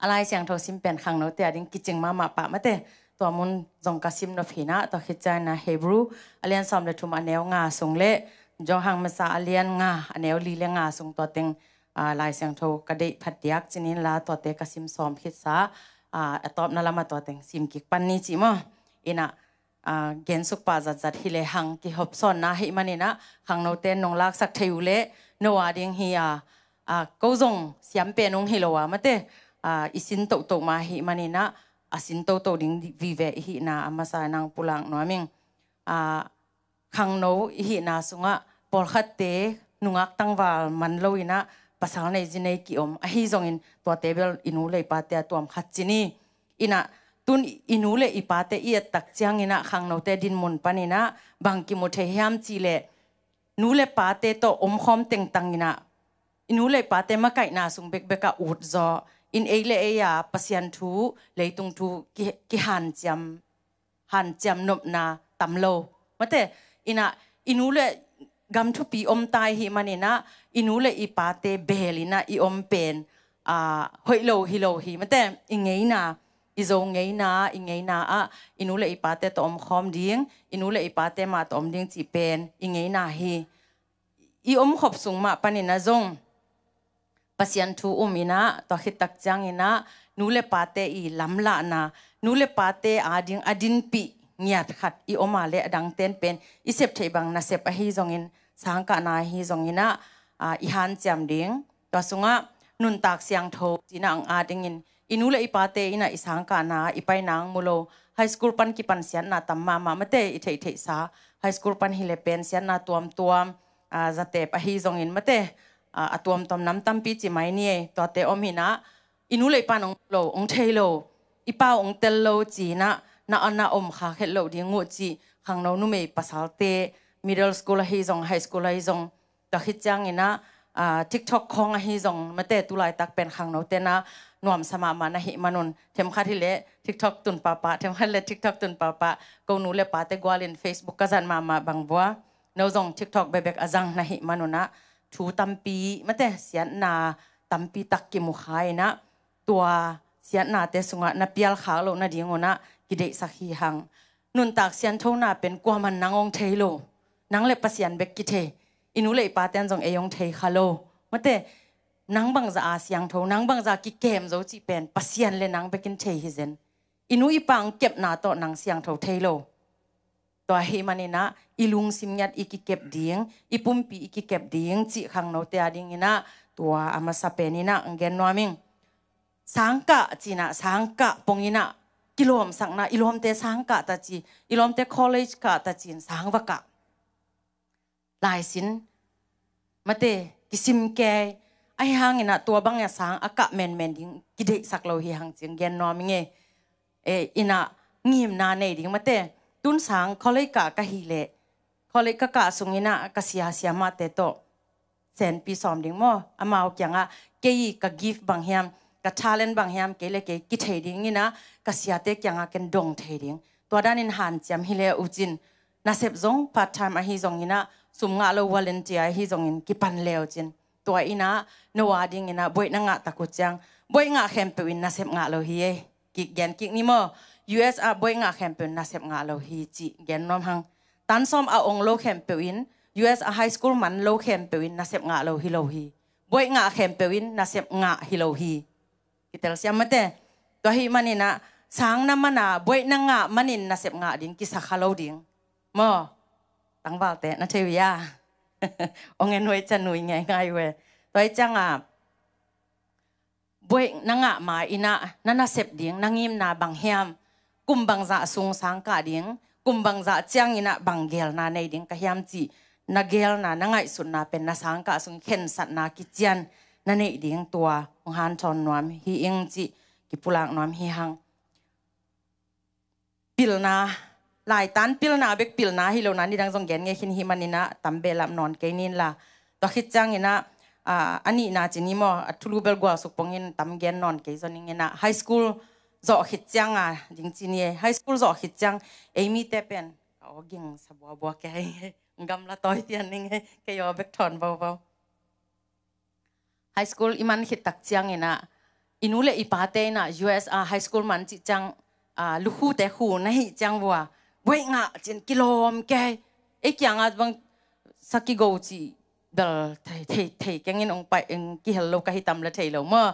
a Lai Siangtho sim pen khangnote a ding kicing mahmah pah mate. Tua mun zong ka sim nop hi ina, tua khit ciang ina Hebrew a lian sawm le thum a neu nga sung le Johan masa a lian nga a neu li le nga sung tua teng, ah, Lai Siangtho ka deih phat diak cinin la tuate ka sim sawm khitsa, ah, a tawpna lama tua teng sim kik pan ni cih maw. Ina, ah, gensuk pah zatzat hi le hang kihop sawnna hi manina khangnote nong laksak thei uh le no a ding hi a, ah, ko zong siam pen ung hi lo a mate, ah, i sin tohtoh mah hi manina a sin tohtoh ding vive i hihna a masa nang pulak nuam ing. Ah, khangno i hihna sungah pawlkhatte nungak tangval man lo ina pasal nei zi nei kiom ahi zongin tuate bel i nu le i pate a tuam khat cini. Ina tun i nu le i pate i et tak ciang ina khangnote dinmun pan ina bang kimu thei hiam cih leh nu le pate tawh omkhawm tengtang ina i nu le i pate makaihna sung bekbek a ut zaw in ei le ei a Pasian thu, leitung thu ki, kihanciam, hanciam nopna tam lo. Mate, ina i nu le gam thupi om tai hi manina i nu le i pate beel ina i om pen, ah, hoih lo hi lo hi mate, i ngeina, i Zo ngeina, i ngeina ah i nu le i pate tawh omkhawm ding, i nu le i pate mah tawh om ding cih pen i ngeina hi. I omkhop sung mah panin a zong Pasian thu um ina, tua khit tak ciang ina nu le pate i lamlahna, nu le pate a ding a dinpih ngiat khat i om a leh a dang ten pen i sep theih bang nasep ahi zongin, sangkahna ahi zongin ah, ah, i hanciam ding. Tua sungah nuntak siangtho cihna ang a dingin i nu le i pate in ah i sangkahna i paina ang mu lo. High school pan kipan siatna tam mahmah mate, i theihtheihsa. High school pan hi le pen siatna tuamtuam, ah, zatep ahi zongin mate, ah, a tuamtuam nam tampi ci mai ni ei. Tuate om hi nah, i nu le i pan ong lo, ong thei lo, i pau ong tel lo ci nah, na, na om kha khet lo ding uh ci khangno numei pasalte, middle school ahi zong, high school ahi zong, tua khit ciangin ah, ah, TikTok khawng ahi zong mate, tulaitak pen khangnote na nuamsa mahmah na hih manun, themkhat hi le TikTok tun pahpah, themkhat hi le TikTok tun pahpah, ko nu le pate gualin Facebook ka zat mahmah bang vua, no zong TikTok bekbek a zang na hih manun ah, thu tampi mate, siatna tampi tak kimu kha in ah, tua siatnate sungah na pial khak loh nadingun ah kideihsak hi hang. Nuntak sianthona pen kuaman nang ong thei lo. Nang le Pasian bek kithei. I nu le i pate an zong ei ong thei kha lo. Mate, nang bangza a siangtho, nang bangza kikem zo cih pen Pasian le nang bekin thei hi zen. I nu i pa ong kepna tawh nang siangtho thei lo. Tua hi manin ah i lungsim ngiat i kikep ding, i pumpi i kikep ding cih khangnote a dingin ah, tua a masa penin ah ang gen nuam ing. Sangkah cih nah, sangkah pongin ah kilawmsakna, i lawmte sangkah ta ci, i lawmte college kah ta ci-in sang va kah. Laisin mate, kisim kei. Ahi hangin ah tua bangin ah sang a kah menmen ding kideihsak lo hi hang ci-in gen nuam ing ei. Eh, in ah ngimna nei ding mate. Tun sang college kah ka hi leh, college ka kah sungin ah ka sia siamahte tawh senpi sawm ding maw. Amau kiangah kei ka gift bang hiam, ka talent bang hiam, kei le kei kithei dingin ah ka siate kiangah ken dong thei ding. Tua danin hanciam hi le uh cin. Nasep zong part time ahi zongin ah, sum ngah lo volunteer ahi zongin kipan le uh cin. Tua in ah no a dingin ah buaih na ngah tak uh ciang, buaih ngah khempeuh in nasep ngah lo hi ei. Kik gen kik ni maw. U S ah buaih ngah khempeuh in nasep ngah lo hi cih gen nuam hang. Tan sawm a ong lo khempeuh in, U S ah high school man lo khempeuh in nasep ngah lo hi lo hi. Buaih ngah khempeuh in nasep ngah hi lo hi. Kitel siam mate. Tua hi manin ah, sang na man a buaih na ngah manin nasep ngah ding kisa kha lo ding. Maw, tangvalte na thei uh hia? Ong en uh ei, can uh ei, ngeingai uh ei. Tua hi ciangah, buaih na ngah ma in ah na nasep ding, na ngimna bang hiam, kum bangzah sung sangkah ding, kum bangzah ciangin ah bang geelna nei ding ka hiam cih na geelna, na ngaihsutna pen na sangkah sung khensatna kician na neih ding tua hong hanthawn nuam hi ing cih kipulak nuam hi hang. Pilna, laitan pilna bek pilna hi lo nah, nidang zong gen ngei khin hi manin ah tam behlap nawn kei ning la. Tua khit ciangin ah, ah, a nihna ci ni maw, a thulu bel gualsuk pongin tam gen nawn kei zaw ning in ah, high school zawh khit ciang a ding ci ni ei. High school zawh khit ciang ei mite pen, aw, ging sa buabua kei, gamla tawi tian ning ei, kei aw bek thawn vauvau. High school i man khit tak ciangin ah, i nu le i pate in ah U S ah high school man cih ciang, ah, lukhute khu na hih ciang vua, buaih ngah cin kilawm kei. Ei kiangah bang sa kigo cih bel thei, thei, thei kengin ong pai, ong kihel lo ka hi tam le thei lo maw.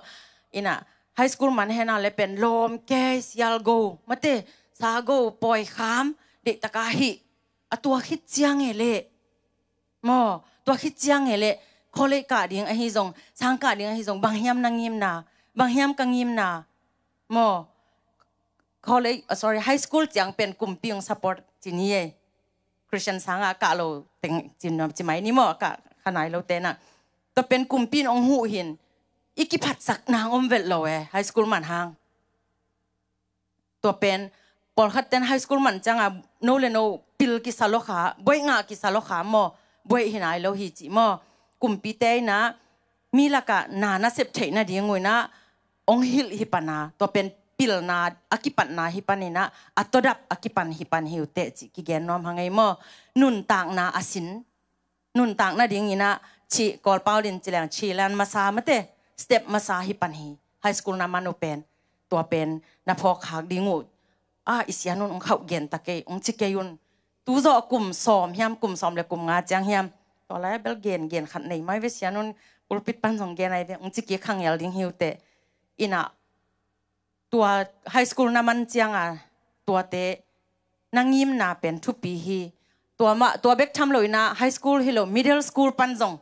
In ah high school man hen a le pen lawm kei, sial go mate, sa go, pawi kham, deih taka hih. A tua khit ciang e leh maw, tua khit ciang e leh, college kah ding ahi zong, sang kah ding ahi zong, bang hiam na ngimna, bang hiam ka ngimna maw. College, ah, sorry, high school ciang pen kumpi ong support ci ni ei. Christian sangah kah lo teng ci, ci mai ni maw, kah kha nai lo te nah. Tua pen kumpi in ong huh hi in, i kiphatsak nang om vet lo e, high school man hang. Tua pen, pawlkhat ten high school man ciang a, no le no pil kisa lo kha, buaih ngah kisa lo kha maw, buaih hi nai lo hi cih maw. Kumpite in ah, mi lakah na nasep theih nading uh in ah, ong hilh hi pan a, tua pen pilna a kipatna hi pan in ah, a tawdap a kipan hi pan hi uh teh cih kigen nuam hang ei maw. Nuntakna a sin, nuntak nading in ah, ci, Kawlpau din ci leng, ci lan masa mate, step masa hi pan hi, high school na man uh pen. Tua pen na phawk khak ding uh, ah, i sian un ong khauh gen ta kei, ong ci kei un. Tu zawh kum sawm hiam, kum sawm le kum nga ciang hiam, tua lai bel gen, gen khat nei mai ve, sian un pulpit pan zong gen ai ve, ong ci kik khangel ding hi uh teh. In ah, tua high school na man ciang a, tuate na ngimna pen thupi hi. Tua mah, tua bek tham lo in ah high school hi lo, middle school pan zong,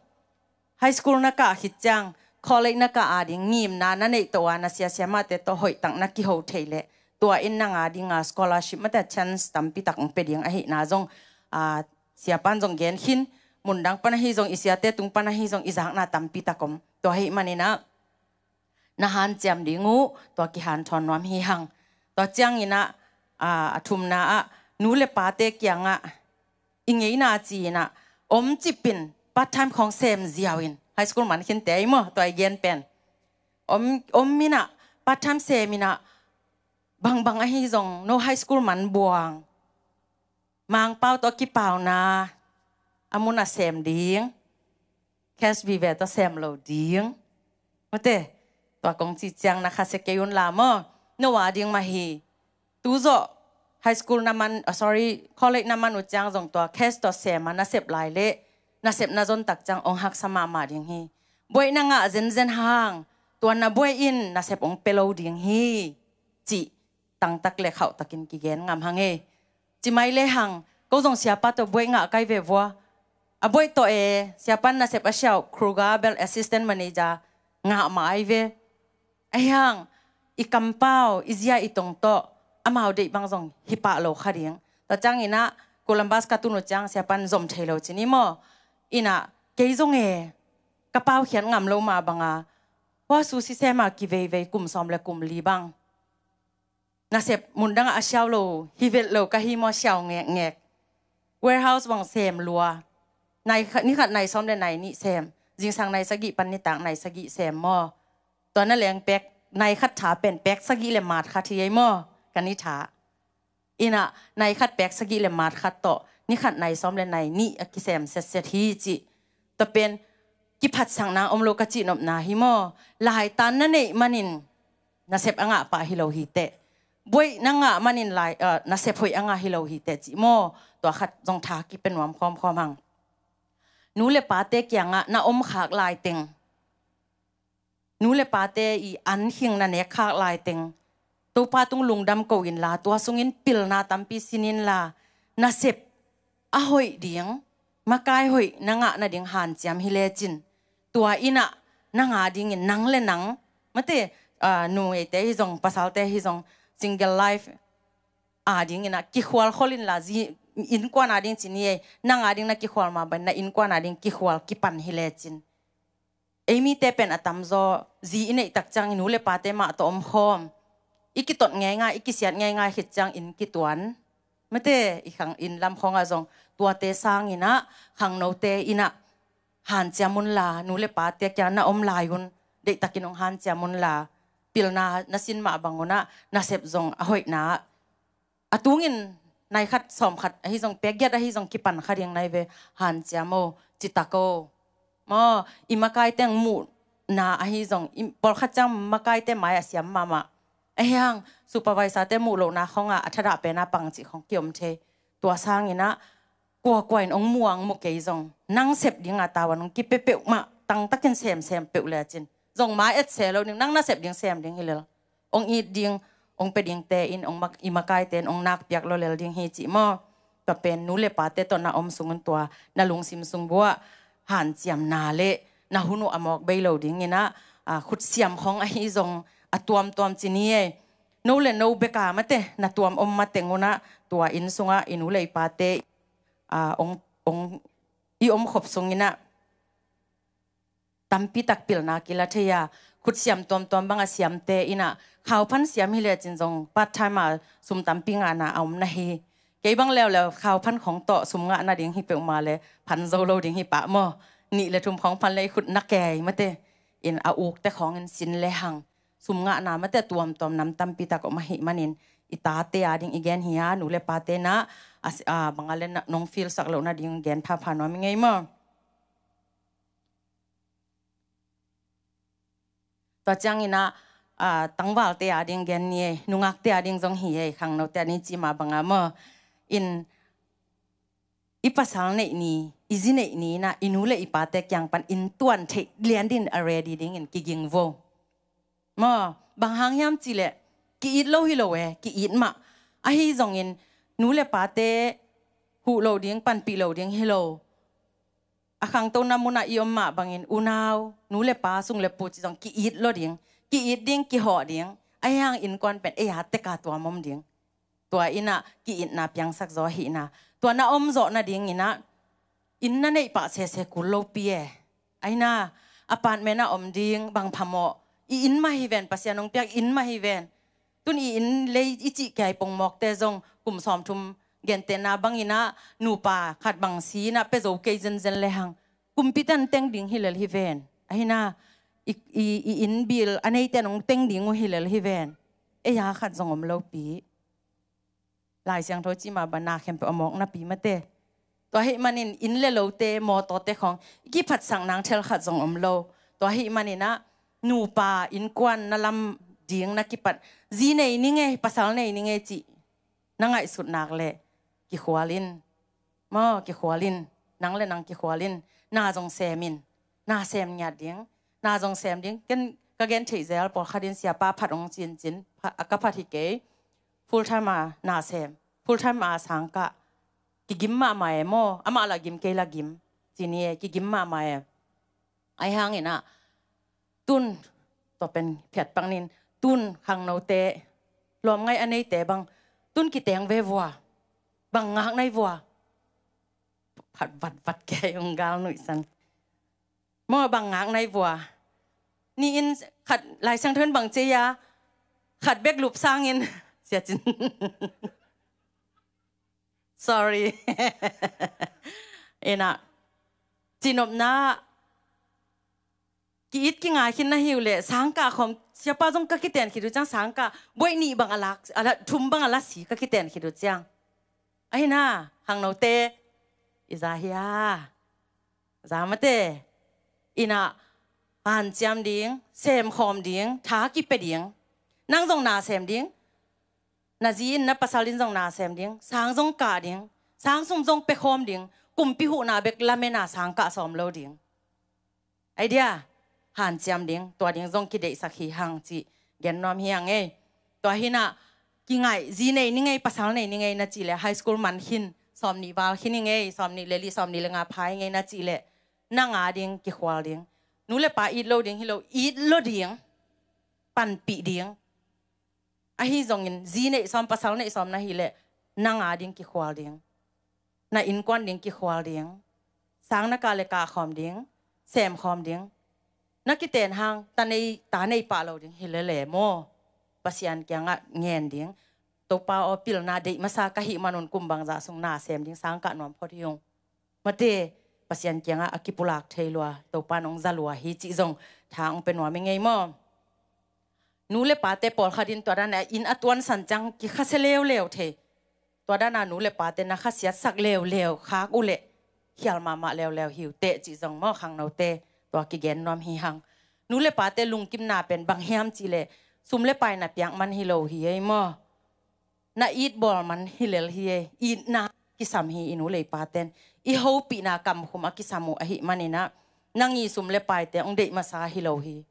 high school na kah khit ciang college na kah ading ngimna na neih to a, na sia siamahte tawh hoih tak na kiho thei leh tua in nang adinga scholarship mate chance tampi tak hong pia ding ahihna zong, a, siapan zong gen khin, mundang pan ahi zong, i siate tung pan ahi zong, i zakna tampi tak om. Tua ahih manin ah na hanciam ding uh tua kihanthawn nuam hi hang. Tua ciangin ah, a, a thumna ah, nu le pate kiangah i ngeina ci-in ah om cipin part time khawng sem ziau in, high school man khinte ahi maw, tua i gen pen. Om, om in ah part time sem in ah, bangbang ahi zong no high school man buang, Mangpau tawh kipauna a mun a sem ding, cash vive tawh sem lo ding. Mate, tua kong ci ciang na khasia kei un la maw. No ading mah hi. Tu zawh high school na man, ah, sorry, college na man uh ciang zong tua cash tawh sem a nasep lai leh nasep na zon tak ciang hong haksa mahmah ding hi. Buaih na ngah zenzen hang, tua na buaih in nasep hong pia lo ding hi, cih tangtak le khauhtakin kigen ngam hang e. Ci mai le hang, ko zong siapa tawh buaih ngah kai ve vua. A buaih tawh e, siapan nasep a siau, Kruger bel assistant manager ngah mah ai ve. Ahi hang, i kampau, i zia i tong tawh amau deih bang zong hi pah lo kha ding. Tua ciangin ah Columbus ka tun uh ciang siapan zom thei lo ci ni maw. In ah kei zong e, ka paukhiat ngam lo mah banga, hua su sisema kiveivei kum sawm le kum li bang, nasep mundangah a siau lo, hi velh lo ka hi maw, siau ngekngek. Warehouse bang sem lua. Nai khat, ni khat nai sawm le nai nih sem. Zingsang nai sagih pan nitak nai sagih sem maw. Tua na leng pek, nai khat tha pen pek sagih le maat khat hi ei maw, ka ni tha. In ah nai khat pek sagih le maat khat tawh ni khat nai sawm le nai nih a kisem setset hi cih. Tua pen kiphatsakna om lo ka cihnopna hi maw. Laitan na neih manin nasep a ngah pah hi lo hi teh. Buaih na ngah manin lai, ah, nasep hoih a ngah hi lo hi teh cih maw. Tua khat zong tha kipia nuam khawmkhawm hang. Nu le pate kiangah na om khak lai teng, nu le pate i an khing na nek khak lai teng, Topa tung lungdam ko inla, tua sungin pilna tampi sin inla, nasep a hoih ding, makai hoih na ngah nading hanciam hi lecin, tua in ah nang adingin, nang le nang, mate, ah, nu eite hi zong, pasalte hi zong, single life adingin ah kikhual khol inla, zi, innkuan ading ci ni ei, nang ading na kikhual mah bangin na innkuan ading kikhual kipan hi lecin. Ei mite pen a tamzaw zi i neih tak ciangin nu le pate mah tawh om khawm. I kitot ngeingai, i kisiat ngeingai khit ciangin kituan. Mate, i khang inn lam khawngah zong tuate sangin ah khangnote in ah hanciam unla, nu le pate kiang na om lai un deihtakin hong hanciam unla, pilna na sin mah bang un ah nasep zong a hoihna ah a tungin nai khat sawm khat ahi zong, pek giat ahi zong kipan kha ding nai ve, hanciam o, citak o. Maw, i makai teng muhna ahi zong, i pawlkhat ciang makaite mai a siam mahmah. Ahi hang, supervisor te muh lohna khawngah a thadah pena pang cih khawng kiom thei. Tua sangin ah kuakua in hong muang mu kei zong, nang sep dinga tavuan hong kipia peuhmah, tangtakin semsem peuh lecin zong mai et se lo ding, nang na sep ding sem ding hi lel. Hong it ding, hong pia dingte in, hong mak, i makaite in hong nakpiak lo lel ding hi cih maw. Tua pen nu le pate tawh na om sungun tua na lungsim sung buah hanciamna le na hun uh a mawk bei lo dingin ah, ah, khutsiam khawng ahi zong a tuamtuam ci ni ei. No le no beka mate na tuam om mateng un ah tua inn sungah i nu le i pate, ah, hong, hong i om khop sungin ah tampi tak pilna kila thei a, khutsiam tuamtuam banga siamte in ah khauphan siam hi lecin zong part time a sum tampi ngahna a om na hi. Kei bang leuleu khauphan khawng tawh sum ngah nading hi peuhmah le phan zo lo ding hi pah maw. Nih le thum khawng phan le i khut na kei mate in a ukte khawngin sin le hang sum ngahna mate tuamtuam nam tampi tak om ahih manin i tate ading i gen hi a, nu le pate na a, a banga le na, nong feel sak loh nading gen phapha nuam i ngei maw. Tua ciangin ah, ah, tangvalte ading gen ni ei, nungakte ading zong hi ei, khangnote ading ci mah banga maw. In i pasal neih ni, i zi neih ni in ah i nu le i pate kiang pan inn tuan theih lian din a ready dingin kiging vo. Maw, bang hang hiam cih leh ki-it lo hi lo e, ki-it mah. Ahi zongin nu le pate huh lo ding, panpih lo ding hi lo. A khangtona munah i om mah bangin unau, nu le pa, sung le pu ci zong ki-it lo ding. Ki-it ding, kihawh ding. Ahi hang innkuan pen ei a teka tuam om ding. Tua innah ki-itna piangsak zaw ahihna. Tua na om zawh nadinginah inn na neih pah sese kul lopi e. Ahi na, apartment a om ding bang phamawh. I inn mah hi ven, Pasian hong piak inn mah hi ven. Tun i inn lei i cih kiai pongmawkte zong kum sawmthum gentehna banginah nupa khat bang si inah pia zo kei zenzen le hang. Kumpitan teng ding hi lel hi ven. Ahi na, i, i, i inn bil a neite nong teng ding uh hi lel hi ven. Ei a khat zong om lopi. Lai Siangtho cih mah bang na khempeuh a mawk napi mate. Tua ahih manin inn le lote, mawtawte khawng i kiphatsak nang thel khat zong om lo. Tua ahih maninah nupa innkuan na lam ding na kipat, zi nei ni ngei, pasal nei ni ngei cih na ngaihsut nak leh kikhual in. Maw, kikhual in. Nang le nang kikhual in. Na zong sem in. Na sem ngiat ding. Na zong sem ding. Ken ka gen theih zel, pawlkhat in siapa phat hong cincin, pha-, a ka phat hi kei. Full time a na sem, full time a sang kah. Kigim mahmah e maw, amah la gim, kei la gim. Ci ni e, kigim mahmah e. Ahi hanginah tun, tua pen phiat pak ning, tun khangnote, lawmngaih a neite bang, tun kiteng ve vua. Bang ngak nai vua. Phat vatvat kei hong gal nuihsan. Maw, bang ngak nai vua. Ni in khat Lai Siangtho in bang ci a, khat bek lup sangin. Sia Cin. Sorry. Innah, cinopna, ki-it kingai khin na hi uh leh, sangkah khawm, siapa zong ka kiten khit uh ciang, sangkah buaih nih bang a lak, a la, thum bang a la si ka kiten khit uh ciang. Ahi na, khangnote, i za hia? Za mate. Innah hanciam ding, semkhawm ding, tha kipia ding. Nang zong na sem ding, na zi in na pasal in zong na sem ding, sang zong kah ding, sang sum zong piakhawm ding, kumpi huhna bek lamen a sangkah sawm lo ding. Idea, hanciam ding, tua ding zong kideihsak hi hang cih gen nuam hi hang ei. Tua hinah, kingaih, zi nei ni ngei, pasal nei ni ngei na cih leh, high school man khin, sawmnih val khin hi ngei, sawmnih le li, sawmnih le nga pha hi ngei na cih leh, nang a ding kikhual ding. Nu le pa it lo ding hi lo, it lo ding, panpih ding. Ahi zongin zi neih sawm, pasal neih sawm na hi leh, nang a ding kikhual ding. Na innkuan ding kikhual ding. Sang na kah le kahkhawm ding, semkhawm ding. Na kiten hang, ta nei, ta nei pah lo ding hi lele maw. Pasian kiangah ngen ding. Topa aw, pilna deih masa ka hih manun kum bangzah sung na sem ding, sang kah nuam phot hi ung. Mate, Pasian kiangah a kipulak thei lua, Topa nong za lua hi cih zong tha hong pia nuam i ngei maw. Nu le pate pawlkhat in tua dana inn a tuansan ciang kikhasia leuleu thei. Tua dana nu le pate na khasiatsak leuleu khak uhleh khial mahmah leuleu hi uh teh cih zong maw khangnote, tua kigen nuam hi hang. Nu le pate lungkimna pen bang hiam cihleh sum le pai na piak man hi lo hi ei maw. Na it bawl man hi lel hi e, itna kisam hi i nu le i paten. I hopihna kamkhum a kisam uh ahih maninah, nang i sum le paite hong deih masa hi lo hi.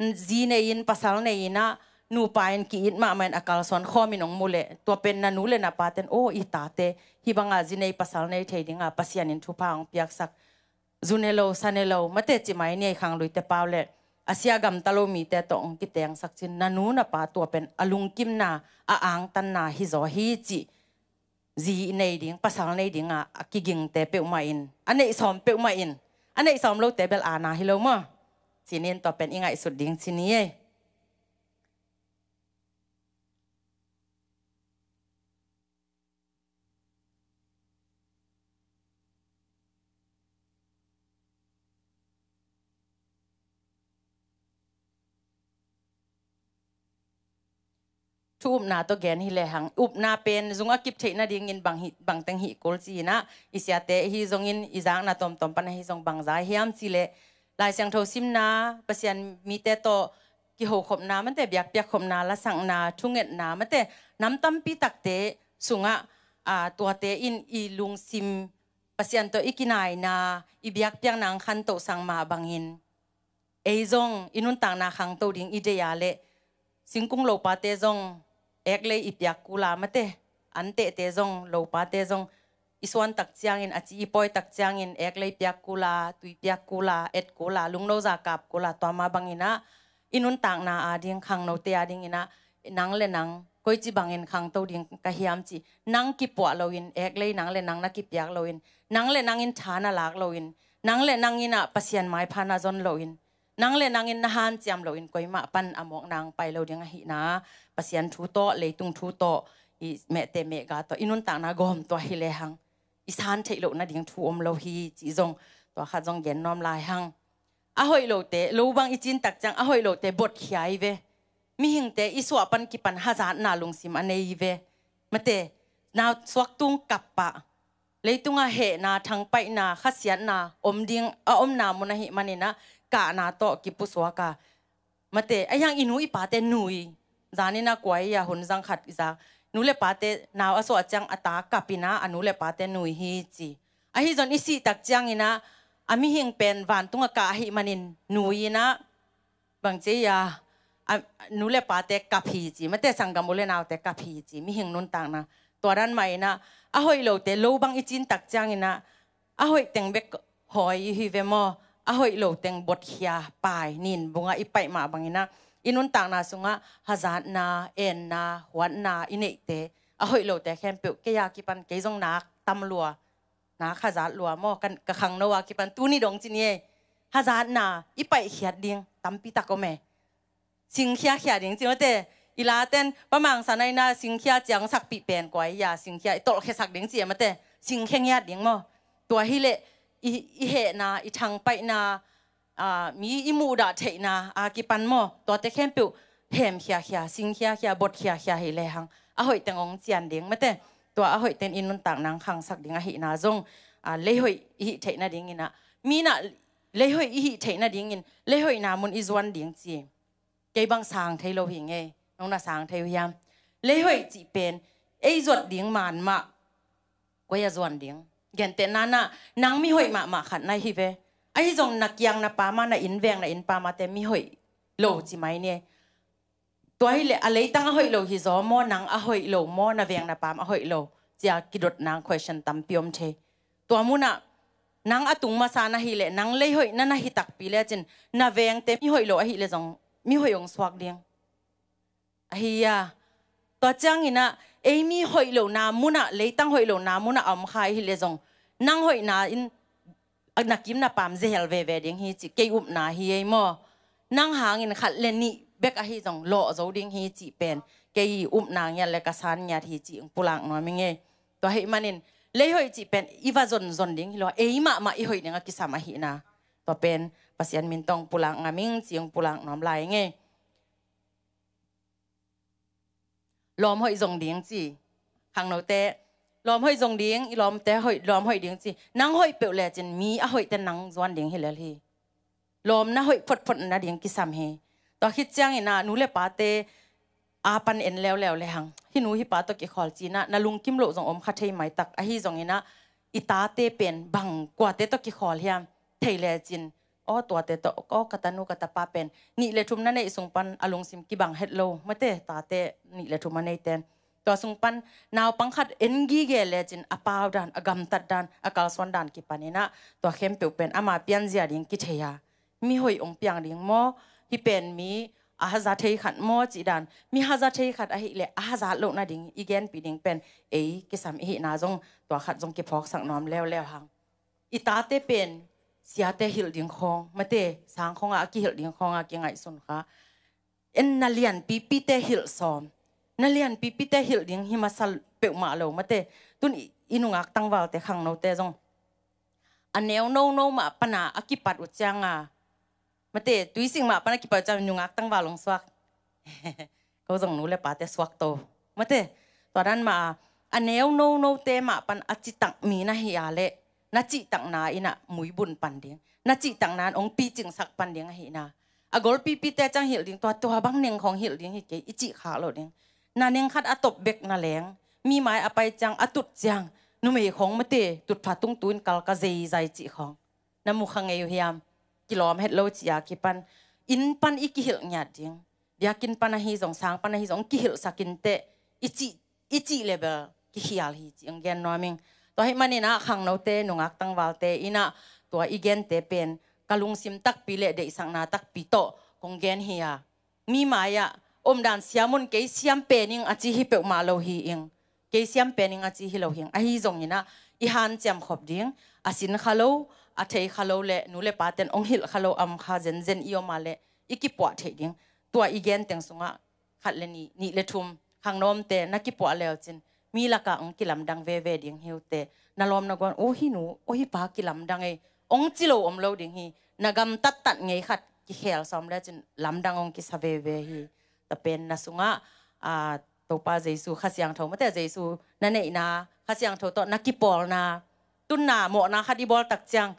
Zi nei-in, pasal nei-inah, nupa in ki-it mahmah in a kalsuan khawmin hong mu leh, tua pen na nu le na paten, aw, i tate hih banga zi nei pasal nei thei dinga Pasian in thupha hong piaksak. Zu ne lo, sa ne lo, mate ci mai ni ei khangluite pau le, a sia gamta lo mite tawh hong kitengsak cin, na nu na pa tua pen a lungkimna, a angtanna hi zaw hi cih, zi nei ding, pasal nei dinga a kigingte peuhmah in, a neih sawm peuhmah in, a neih sawm lote bel aana hi lo maw. Cinin tua pen i ngaihsut ding ci ni ei. Thu upna tawh gen hi lehang, upna pen zung a kip theih nadingin bang hi, bangteng hih kul ci-inah, i siate hi zongin, i zakna tawmtawm pan ahi zong bangza hiam cihleh, Lai Siangtho simna, Pasian mite tawh kihokhopna, mate biakpiakkhopna, lasakna, thungetna, mate nam tampi takte sungah, a, tuate in i lungsim, Pasian tawh i kinaina, i biakpiakna ang khantohsak mah bangin, ei zong i nuntakna khangto ding i deih a leh, singkung lopate zong eklei i piak kula mate, An tehte zong, lopate zong, i suan tak ciangin, a ci i pawi tak ciangin, eklei piak kula, tui piak kula, et kula, lungnoza kap kula, tua mah bangin ah, i nuntakna ading, khangnote adingin ah, nang le nang, koici bangin khangto ding ka hiam ci, nang kipuah loin, eklei nang le nang na kipiak loin, nang le nangin tha na lak loin, nang le nangin ah Pasian maipha na zon loin, nang le nangin na hanciam loin koimah pan a mawkna hong pai lo ding ahihna, Pasian thu tawh, leitung thu tawh, i mehte mehga tawh, i nuntakna gawm tua hi lehang, i san theih loh nading thu om lo hi cih zong, tua khat zong gen nuam lai hang. A hoih lote, lo bang i cin tak ciang, a hoih lote botkhia hi ve. Mihingte i suah pan kipan hazatna lungsim a nei hi ve. Mate, na suak tung kap pah. Leitunga hehna, thangpaihna, khasiatna, om ding, a omna mun ahih manin ah, kahna tawh kipusuak a. Mate, a hiang i nu i pate nui. Zanin a kuai a hun zang khat i zak. Nu le pate nau a suah ciang a ta kapin ah, a nu le pate nui hi ci. Ahi zon i sih tak ciangin ah, a mihing pen vantung a kah ahih manin nui in ah, bang ci a, a nu le pate kap hi ci, mate sanggam u le naute kap hi ci, mihing nuntakna. Tua dan mah in ah, a hoih lote lo bang i cin tak ciangin ah, a hoih teng bek hawi i hi ve maw, a hoih lo teng botkhia, pai, nin bungah i paih mah bangin ah, i nuntakna sungah hazatna, enna, huatna i neihte, a hoih lote khempeuh kei a kipan kei zong nak tam lua, nak hazat lua maw, ka, ka khangno a kipan tuni dong ci ni ei. Hazatna i paihkhiat ding tampi tak om e. Singkhia khia ding ci mate, i laten pamangsa naina singkhia ciang sakpih pen kuai a, singkhia i tolhkhiasak ding ci e mate, singkhia ngiat ding maw. Tua hileh i, i hehna, i thangpaihna, a, mi i muhdah theihna a kipan maw, tuate khempeuh hemkhiakhia, singkhiakhia, botkhiakhia hi lehang, a hoih teng hong cian ding mate. Tua a hoih teng i nuntakna hong khangsak ding ahihna zong, a, leihoih i hih theih nadingin ah, mi in ah leihoih i hih theih nadingin, leihoihna mun i zuan ding ci. Kei bang sang thei lo hi ngei, nong na sang thei uh hiam? Leihoih cih pen ei zuat ding man mah, koi a zuan ding? Gentehna in ah, nang mihoih mahmah khat na hi ve. Ahi zong na kiang na pam a, na inn veng na inn pam a te mihoih lo ci mai ni. Tua hileh a leitang a hoih lo hi zaw maw, nang a hoih lo maw, na veng na pam a hoih lo, cia kidotna question tampi om thei. Tua munah nang a tung masa na hileh, nang leihoih na na hi takpi lecin, na vengte mihoih lo ahileh zong mihoih hong suak ding. Ahi a, tua ciangin ah, ei mi hoih lohna munah, leitang hoih lohna munah a om kha i hileh zong, nang hoihna in, a, na kim na pam zehel veve ding hi cih kei upna hi ei maw. Nang hangin khat le nih bek ahi zong lawh zo ding hi cih pen kei upna ngiat le ka san ngiat hi cih hong pulak nuam i ngei. Tua ahih manin, leihoih cih pen i va zonzon ding hi lo a, ei mahmah i hoih ding a kisam ahihna. Tua pen Pasian min tawh hong pulak ngam ing cih hong pulak nuam lai i ngei. Lawm hoih zong ding ci. Khangnote, lawm hoih zong ding, i lawmte hoih, lawm hoih ding ci. Nang hoih peuh lecin mi a hoihte nang zuan ding hi lel hi. Lawmna hoih photphot nading kisam hi. Tua khit ciangin ah, nu le pate a pan en leuleu lehang, hih nu hih pa tawh kikhawl ci-in ah, na lungkim loh zong om kha thei maitak. Ahi zongin ah, i tate pen bang kuate tawh kikhawl hiam thei lecin, aw, tuate tawh, aw, ka tanu ka tapa pen nih le thum na neih sung pan a lungsim kibang het lo mate, tate nih le thum a neiten. Tua sung pan naupang khat en gige lecin a pau dan, a gamtat dan, a kalsuan dan kipanin ah, tua khempeuh pen ama pianzia ding kithei a, mi hoih hong piang ding maw, hih pen mi a haza thei khat maw cih dan, mi haza thei khat ahileh a hazat loh nading i genpih ding pen ei kisam i hihna zong, tua khat zong kiphawksak nuam leuleu hang. I tate pen siate hilh ding khawng mate, sang khawngah a kihilh ding khawngah kingaihsun kha. En na lianpipite hilh sawm, na lianpipite hilh ding hi masa peuhmah lo mate. Tun i, i nungak tangvalte, khangnote zong a neu nono mah pana a kipat uh cianga, mate, tuising mah pana kipat uh cianga nungak tangval hong suak. Ko zong nu le pate suak to mate. Tua dan mah a, a neu nonote mah pan a citak mi na hi a leh, na cihtakna in ah muibun pan ding, na cihtakna in hong picingsak pan ding ahihna. A golpipite ciang hilh ding, tua, tua bang neng khawng hilh ding hi kei i cih khak loh ding. Na neng khat a top bek na leng, mi mai a pai ciang, a tut ciang, numei khawng mate, tutpha tung tu-in kal ka zeizai cih khawng na mu kha ngei uh hiam? Kilawm het lo ci-a kipan, inn pan i kihilh ngiat ding, biakinn pan ahi zong, sang pan ahi zong kihilhsak inteh, i cih, i cih le bel kikhial hi ci-in gen nuam ing. Tua ahih manin ah khangnote, nungak tangvalte in ah tua i gente pen ka lungsim takpi le deihsakna takpi tawh kong gen hi a, mi mai-ah omdan siam un, kei siam pen ing a ci hi peuhmah lo hi ing. Kei siam pen ing a ci hi lo hi ing. Ahi zongin ah i hanciam khop ding, a sin kha lo, a thei kha lo le nu le paten ong hilh kha lo a om kha zenzen i om a le i kipuah theih ding. Tua i gen teng sungah khat le nih, nih le thum khangno omte na kipuah le uh cin, mi lakah ong kilamdang veve ding hi uh teh. Na lawm na guan, "O, hih nu, o, hih pa kilamdang ei," ong ci lo om lo ding hi. Na gamtat tat ngei khat kikhel sawm le cin lamdang ong kisa veve hi. Tua pen na sungah, a, Topa Jesu Kha Siangtho, mate Jesu na neihna, Kha Siangtho tawh na kipawlna, tunna mawhna khat i bawl tak ciang,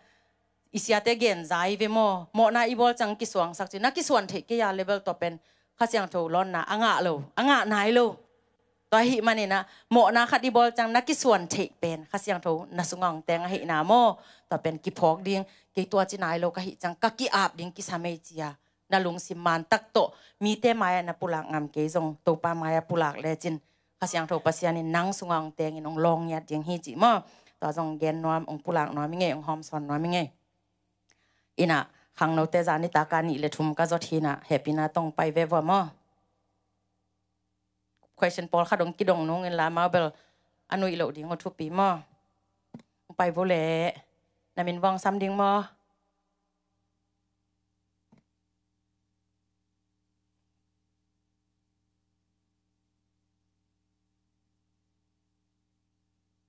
i siate gen zai ve maw, mawhna i bawl ciang kisuangsak ci, na kisuan theih kei a level tua pen Kha Siangtho lawnna a ngah lo, a ngah nai lo. Tua ahih manin ah mawhna khat i bawl ciang na kisuan theih pen Kha Siangtho na sungah ong teng ahihna maw, tua pen kiphawk ding, kei tua ci nai lo ka hih ciang ka ki-ap ding kisam ei ci a, na lungsim mantak tawh mite mai-ah na pulak ngam kei zong Topa mai-ah pulak lecin Kha Siangtho Pasian in nang sungah ong tengin ong lawng ngiat ding hi cih maw. Tua zong gen nuam, ong pulak nuam ing ei, ong hawmsawn nuam ing ei. Inah khangnote zanitak a nih le thum ka zot hi inah, hehpihna tawh ong pai ve vua maw. Question pawlkhat ong kidong nung inla amau bel a nuih loh ding uh thupi maw. Ong pai vua leh, na min vua ong sam ding maw.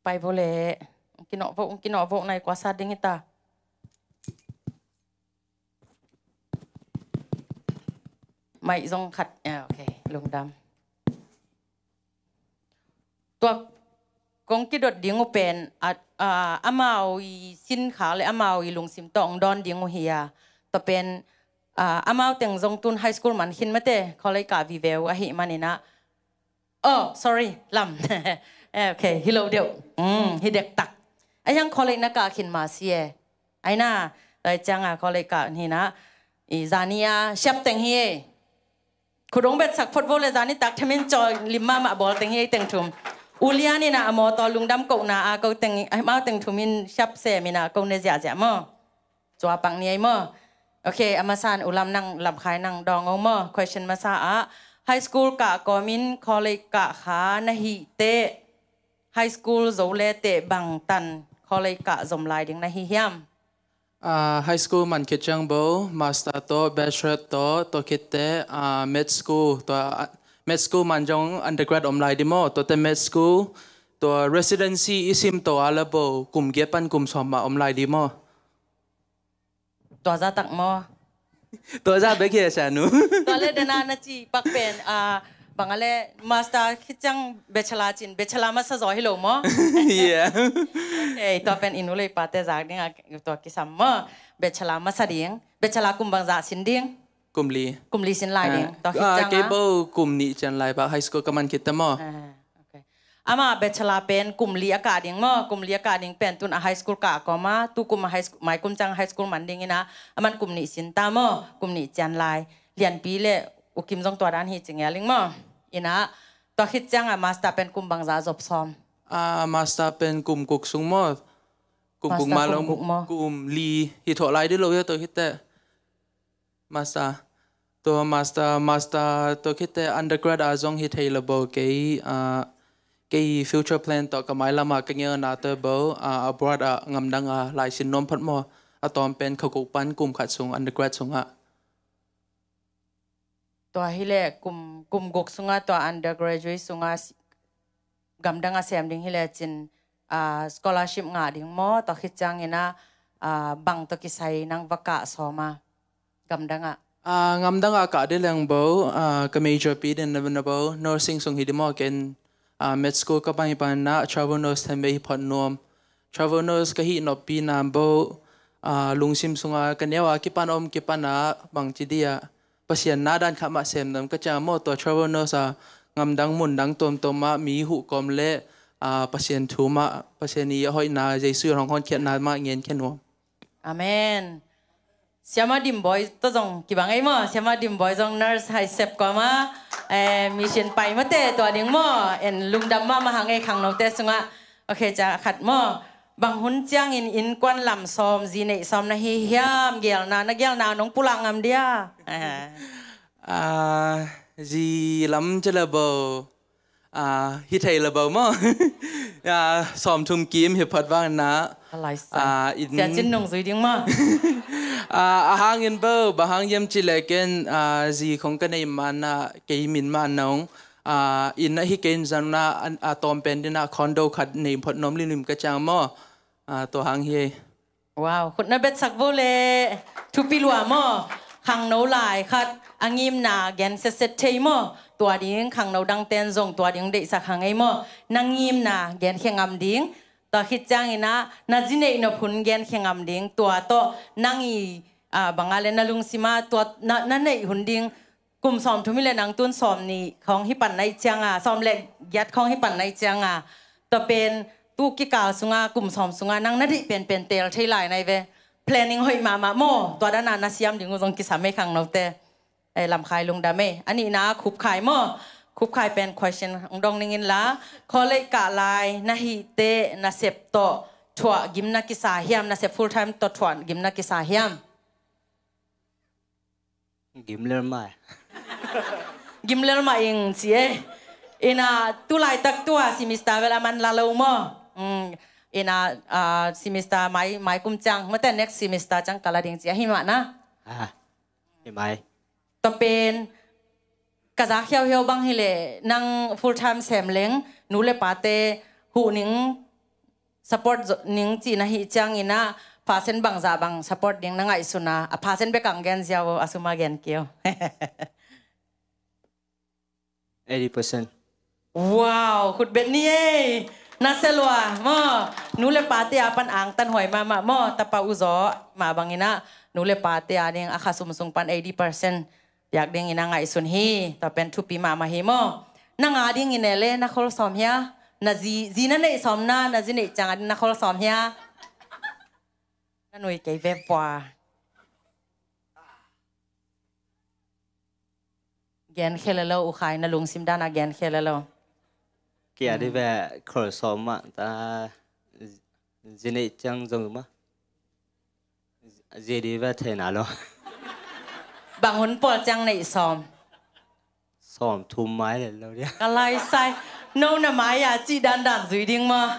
Pai vua leh, ong kinawh vo, ong kinawh vo, nai kua sa ding hita. Mai zong khat, ah, ok, lungdam. Tua kong kidot ding uh pen, a, a, amau i sinkhak le amau i lungsim tawh ong dawn ding uh hi a. Tua pen, a, amau teng zong tun high school man khin mate, college kah vive uh ahih manin ah. Oh, sorry, lam. Eh, ok, hi lo deuh. Mm, hi dektak. A hiang college na kah khin mah si e. Ai na, tua ciang a college kah hi inah, i zani a siap teng hi e. Khut ong betsak phot vo leh zanitak themin caw lim mahmah bawl teng hi ei teng thum. U Lian inah a mawtaw lungdam kohna a ko teng, amau teng thum in siap sem inah ko ne ziahziah maw. Cua pak ni ei maw. Ok, a masa in u Lam nang lamkhai nang dawng o maw. Question masa ah, high school kah kawmin college kah kha na hih teh, high school zo le teh bangtan college kah zom lai ding na hi hiam? Ah, high school man khit ciang bo, master tawh, bachelor tawh, tua khit teh, ah, med school, tua, ah, med school man zong undergrad om lai di maw, tua teh med school, tua residency i sim tawh a la bo, kum giat pan kum sawm mah om lai di maw. Tua zah tak maw. Tua zah bek hi a sia nu. Tua le dena na ci pak pen, ah, bang a le master khit ciang bachelor cin, bachelor masa zaw hi lo maw. Yeah. Ok, tua pen i nu le i pate zak ding a, tua kisam maw. Bachelor masa ding, bachelor kum bang zah sin ding. Kum li. Kum li sin lai ding. Ah, tua khit ah, ciang kei a bo kum nih cian lai bak high school ka man khit teh maw. Ah, ok. Amah bachelor pen kum li a kah ding maw, kum li a kah ding pen tun a high school kah a kawm a, tu kum a high school, mai kum ciang high school man ding inah, aman kum nih sin ta maw, kum nih cian lai. Lianpi le U Kim zong tua dan hi ci ngel ing maw. Inah, tua khit ciang a master pen kum bang zah zop sawm. Ah, master pen kum guk sung maw. Kum guk maw. Master ma kum lo guk maw. Kum li hi thawh lai di lo hi a tua khit teh. Master. Tua master, master tua khit teh undergrad a zong hi thei lo bo kei, ah, kei future plan tawh ka mailam ah ka ngeuna teh bo, ah, abroad ah ngamdang ah lai sin nuam phot maw. A tawm pen kha guk pan kum khat sung undergrad sungah. Tua hi leh kum, kum guk sungah tua undergraduate sungah si-, gamdang a sem ding hi lecin, ah, scholarship ngah ding maw, tua khit ciang inah, ah, bang tawh kisai nang va kah sawm a, gamdang ah. Ah, ngamdang ah kah di leng bo, ah, ka major pi den na, na bo, nursing sung hi di maw ken, ah, med school ka pai pan ah, travel nurse them ve hi phot nuam. Travel nurse ka hih noppi nam bo, ah, lungsim sungah ka neu a kipan om kipan ah, bang ci di ah. Pasian na dan khat mah sem nuam ka ciang maw tua travel nurse a ngamdang mundang tuamtuam mah mi huh kawm le, ah, Pasian thu mah, Pasian i a hoihna, Jesu i hong honkhiatna mah ngen khia nuam. Amen. Siama Dimboi tawh zong kibang ei maw? Siama Dimboi zong nurse hai sep kua ma, eh, mission pai mate tua ding maw? En lungdam mahmah hang ei khangnote sungah. Ok, ca khat maw? Bang hun ciangin innkuan lam sawm, zi neih sawm na hi hiam? Gelna, na gelna nong pulak ngam dia? Ah. Ah, zi lam ci le bo. Ah, hi thei le bo maw? Ah, sawmthum kim hi phot vang na. A lai sa. Ah, in Sia Cin Nung zui ding maw? Ah, a hangin bo, bang hang hiam ci le ken, ah, zi khong ka nei ma na, kei min ma nong. Ah, inn a hi kei in zang na, an, a tawm pen ding na condo khat nei phot nuam limlim ka ciang maw? Ah, tua hang hi. Wow, khut na betsak vo le. Thupi lua maw? Khangno lai khat a ngimna gen setset thei maw? Tua ding khangno dangten zong tua ding deihsak hang ei maw? Na ngimna genkhia ngam ding. Tua khit ciangin ah na zi neih nop hun genkhia ngam ding. Tua tawh nang i, ah, bang a le na lungsima tua na, na neih hun ding. Kum sawmthum hi le nang tun sawmnih khawng hi pan na hih cianga, sawm le giat khawng hi pan na hih cianga, tua pen tu kikal sunga kum sawm sunga nang na deih penpen teel thei lai na hi ve. Planning hoih mahmah maw? Tua dana na siam ding uh zong kisam ei khangnote. Eh, Lamkhai lungdam ei. A nihna Khupkhai maw? Khupkhai pen question hong dong ning in la. College kah lai na hihte nasep tawh thuah gim na kisa hiam? Nasep full time tawh thuah gim na kisa hiam? Gim lel mah. Gim lel mah ing ci e. Ina tu laitak tua semester vel a man la lo maw? Mm, ina, ah, semester mai, mai kum ciang, mate next semester ciang ka la ding ci a hi mah na. Ah, hi mai. Tua pen ka za khiauhiau bang hi le nang full time sem leng nu le pate huh ning support zo-, ning cihna hi ciangin ah, percent bangzah bang support ding na ngaihsun a, a percent bek ang gen ziau, a sum a gen keu. Eighty percent. Wow, khut bet ni ei. Na sia lua maw? Nu le pate a pan angtan huai mahmah maw? Tapa uzaw mah bangin ah nu le pate a ding a kha sum sung pan eighty percent piak dingin a ngaihsun hi. Tua pen thupi mahmah hi maw? Nang a dingin e le na khol sawm hia? Na zi, zi na neih sawm na, na zi neih ciang a ding na khol sawm hia? Na nui kei ve pua. Gen khia le lo, U Khai, na lungsim dana gen khia le lo. Kia di ve khol sawm mah ta, zi neih ciang zong mah. Zi di ve thei na lo. Bang hun pawl ciang neih sawm? Sawmthum mai le lo dia. Ka lai sai. No na mai a cih dandan zui ding maw?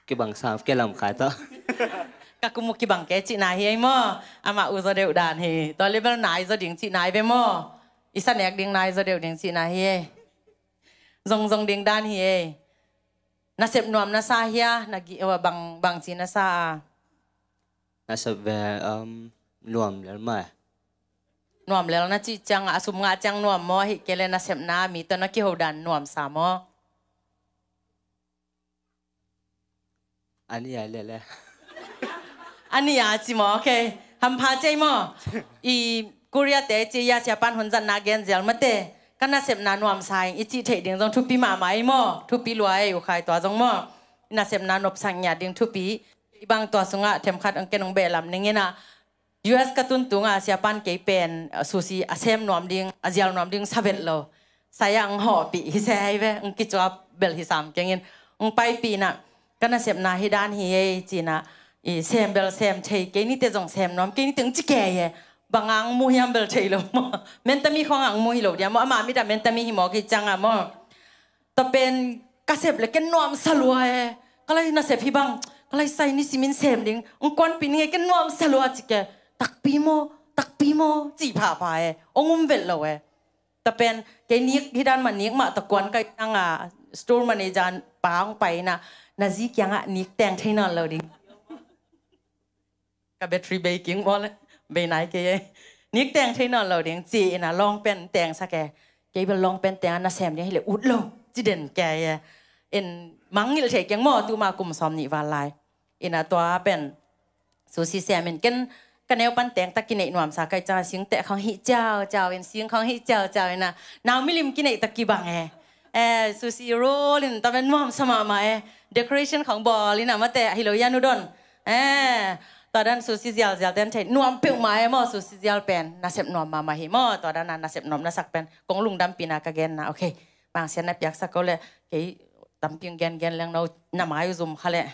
Kibang sam ke Lamkhai tawh. Ka kum uh kibang ke cihna hi ei maw? Amah uh zaw deuh dan hi. Tua le bel nai zaw ding cihna hi ve maw? I sa nek ding nai zaw deuh ding cihna hi ei. Zong zong ding dan hi ei. Na sep nuam na sa hia, na gi, eh, bang, bang ci na sa a? Na sep ve, um, nuam lel mai. Nuam lel na cih ciang a, a sum ngah ciang nuam maw, ahih kei le na sepna mi tawh na kiho dan nuam sa maw? A nih a lele. A nih a ci maw, ok. Hampha cei maw? I Korea te ci a, sia pan hun zatna gen zial mate. Ka nasepna nuamsa ing i cih theih ding zong thupi mahmah ei maw? Thupi lua ei, U Khai, tua zong maw? I nasepna nopsak ngiat ding thupi. I bang tua sungah themkhat ang ken ong beh lam ning in ah. U S ka tun tunga sia pan kei pen, uh, sushi a sem nuam ding, a zial nuam ding sa vet lo. Saya ang hawhpih hi se hai ve, ang kicuap bel hi sam keng in. Ang paipih na, ka nasepna hi dan hi ei ci na, i sem bel sem thei, kei nite zong sem nuam, kei nite ang ci kei e. Bang ang mu hiam bel thei lo maw. Mentami khong ang mu hi lo dia maw, ama mit a mentami hi maw kei ciang a maw. Tua pen ka sep le ken nuamsa lua e. Ka lai nasep hi bang, ka lai sai ni simin sem ding. Ang kuanpih ning e, ken nuamsa lua ci ke. Takpi maw, takpi maw, ci phapha e. Ong um vet lo e. Tua pen kei nik hi dan mah, nik mah tua kuan kai tang a, store manager pa ong pai na, na zi kiangah nik teng thei nawn lo ding. Ka battery bei keng maw le, bei nai kei e. Nik teng thei nawn lo ding ci in a, long pen teng sak e. Kei bel long pen teng a nasem ding hi le ut lo ci den kei e. In mangngilh thei keng maw, tuma kum sawm nih val lai. In a tua pen sushi sem in ken ka neu pan teng tak kineih nuamsa kai ciang a, sing teh khong hih ciau ciau in, sing khong hih ciau ciau in a, nau milim kineih tak kibang e. Eh, sushi roll in tua pen nuamsa mahmah e. Decoration khong bawl in a mate, hi lo yan u don. Eh, Tua dan susi zialzial ten thei nuam peuhmah e maw, susi zial pen nasep nuam mahmah hi maw. Tua dan a nasep nuam na sak pen kong lungdampihna ka genna. Ok, Mang Sian na piaksak ko le kei tampi gengen leng no na mai uh zum kha le.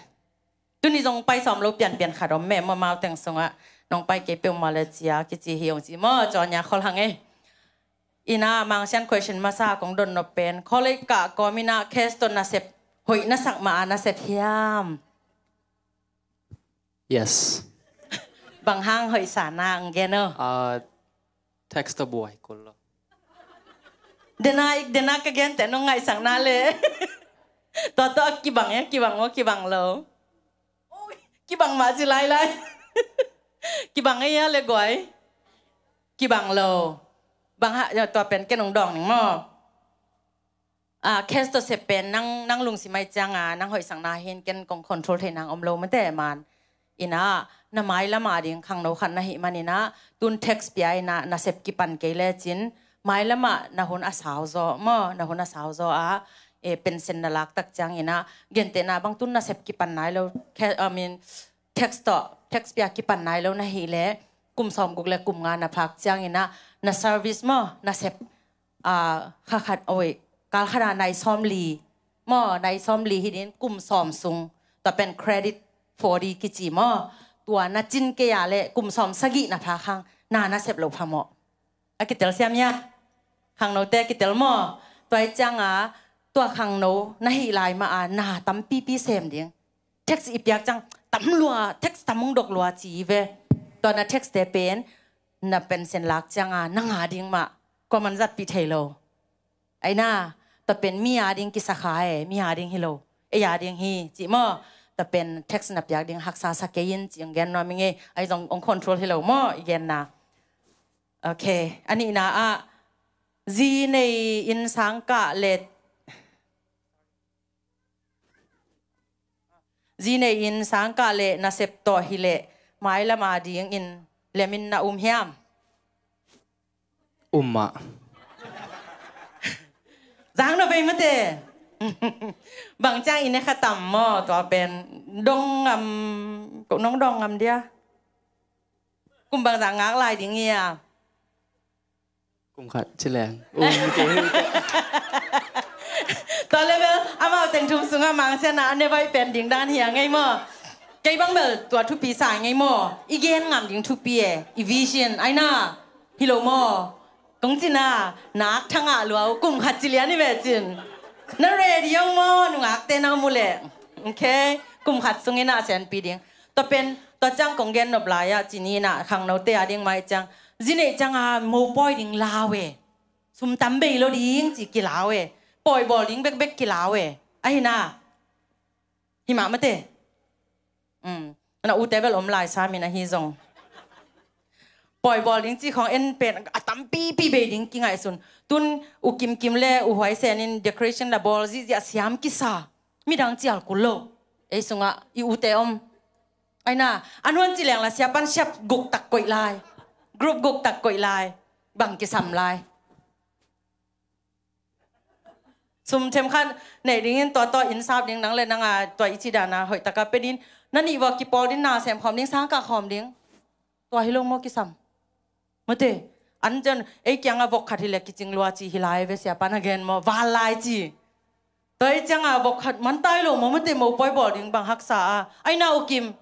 Tuni zong pai sawm lo pianpian khat om meh maw, Amau Teng sungah nong pai kei peuhmah le cia kici hi ong ci maw, Cawnya Khol Hang ei. Ina Mang Sian question masa kong don nop pen, college kah kawm ina Kesto nasep hoih na sak ma a nasep hiam? Yes. Bang hang hoih sa na ang gen o. Ah, text to buai kul lo. Dena ik dena ka gen te nong ngaihsak na le. Tua tua kibang e, kibang o, kibang lo. Ui, kibang mah ci lailai. Kibang e ia le guai. Kibang lo. Bang ha, tua pen ken ong dawng ning maw. Ah, Kesto sep pen nang, nang lungsim ai cianga nang hoihsak na hin ken kong control thei nang om lo mate man. Ina na mailam a ding khangno khat na hih man ina tun text pia ina nasep kipan kei lecin mailam ah na hun a sau zaw maw, na hun a sau zaw a, e, pension na lak tak ciang ina gentehna bang tun nasep kipan nai lo, ke-, I mean, text tawh, text pia kipan nai lo na hih le kum sawm guk le kum nga na phak ciang ina na service maw, nasep, ah, kha khat, oi, kal khat a nai sawm li maw, nai sawm li hi din kum sawm sung, tua pen credit forty kici maw, tua na cin kei a le kum sawm sagih na phak hang na nasep lo phamawh. A kitel siam ia? Khangnote a kitel maw? Tua i cianga tua khangno na hih lai ma a na tampipi sem ding. Text i piak ciang tam lua, text tam ung dok lua ci ve. Tua na text te pen na pension lak cianga na nga ding mah, kua man zatpih thei lo. Aina, tua pen mi a ding kisakha e, mi a ding hi lo, ei a ding hi ci maw. Tua pen text na piak ding haksa sa kei in ci ong gen nuam i ngei. Ai zong ong control hi lo maw i genna. Ok, a nihna ah zi nei in sangkah le, zi nei in sangkah le nasep tawh hi le mailam a ding in lemin na um hiam? Um mah. Zang na vei mate. Bang ciang i ne kha tam maw, tua pen dong ngam, ko nong dong ngam dia. Kum bang zang ngak lai ding ia? Kum khat ci leng. Um, kei hi. Tua level amau teng thum sungah Mang Sian a a ne vai pen ding dan hi a ngei maw. Kei bang bel tua thupi sa ngei maw. I gen ngam ding thupi e. I vision aina. Hi lo maw. Kong cina nak thangah lua uh kum khat ci lian i ve cin. Na ready ong maw, nungakte na um uh leh. Ok, kum khat sungin a sianpi ding. Tua pen tua ciang kong gen nop lai ah ci ni na khangnote a ding mai ciang, zi neih cianga mopawi ding lau e. Sum tam bei lo ding ci kilau e. Pawi bawl ding bekbek kilau e. Ahi na. Hi mah mate. Um, na ute bel om lai sa min ahi zong. Pawi bawl ding ci khawng en pen a tampipi bei ding kingaihsun. Tun U Kim Kim le U Huai Sen in decoration la bawl zihziah siam kisa. Midang cial kul lo. Ei sungah i ute om. Aina, a nuan ci leng la siapan siap guk tak koih lai. Group guk tak koih lai. Bang kisam lai. Sum themkhat neih dingin tua tua inn sap ding nang le nanga tua i ci dana hoih taka pe din. Na nih vua kipawl din na sem khawm ding, sangkah khawm ding. Tua hi lo maw kisam. Mate, an cian ei kianga vok khat hi le kicing lua ci hi lai ve siapan a gen maw, val lai ci. Tua ei cianga vok khat man tai lo maw, mate, mopawi bawl ding bang haksa a. Aina U Kim.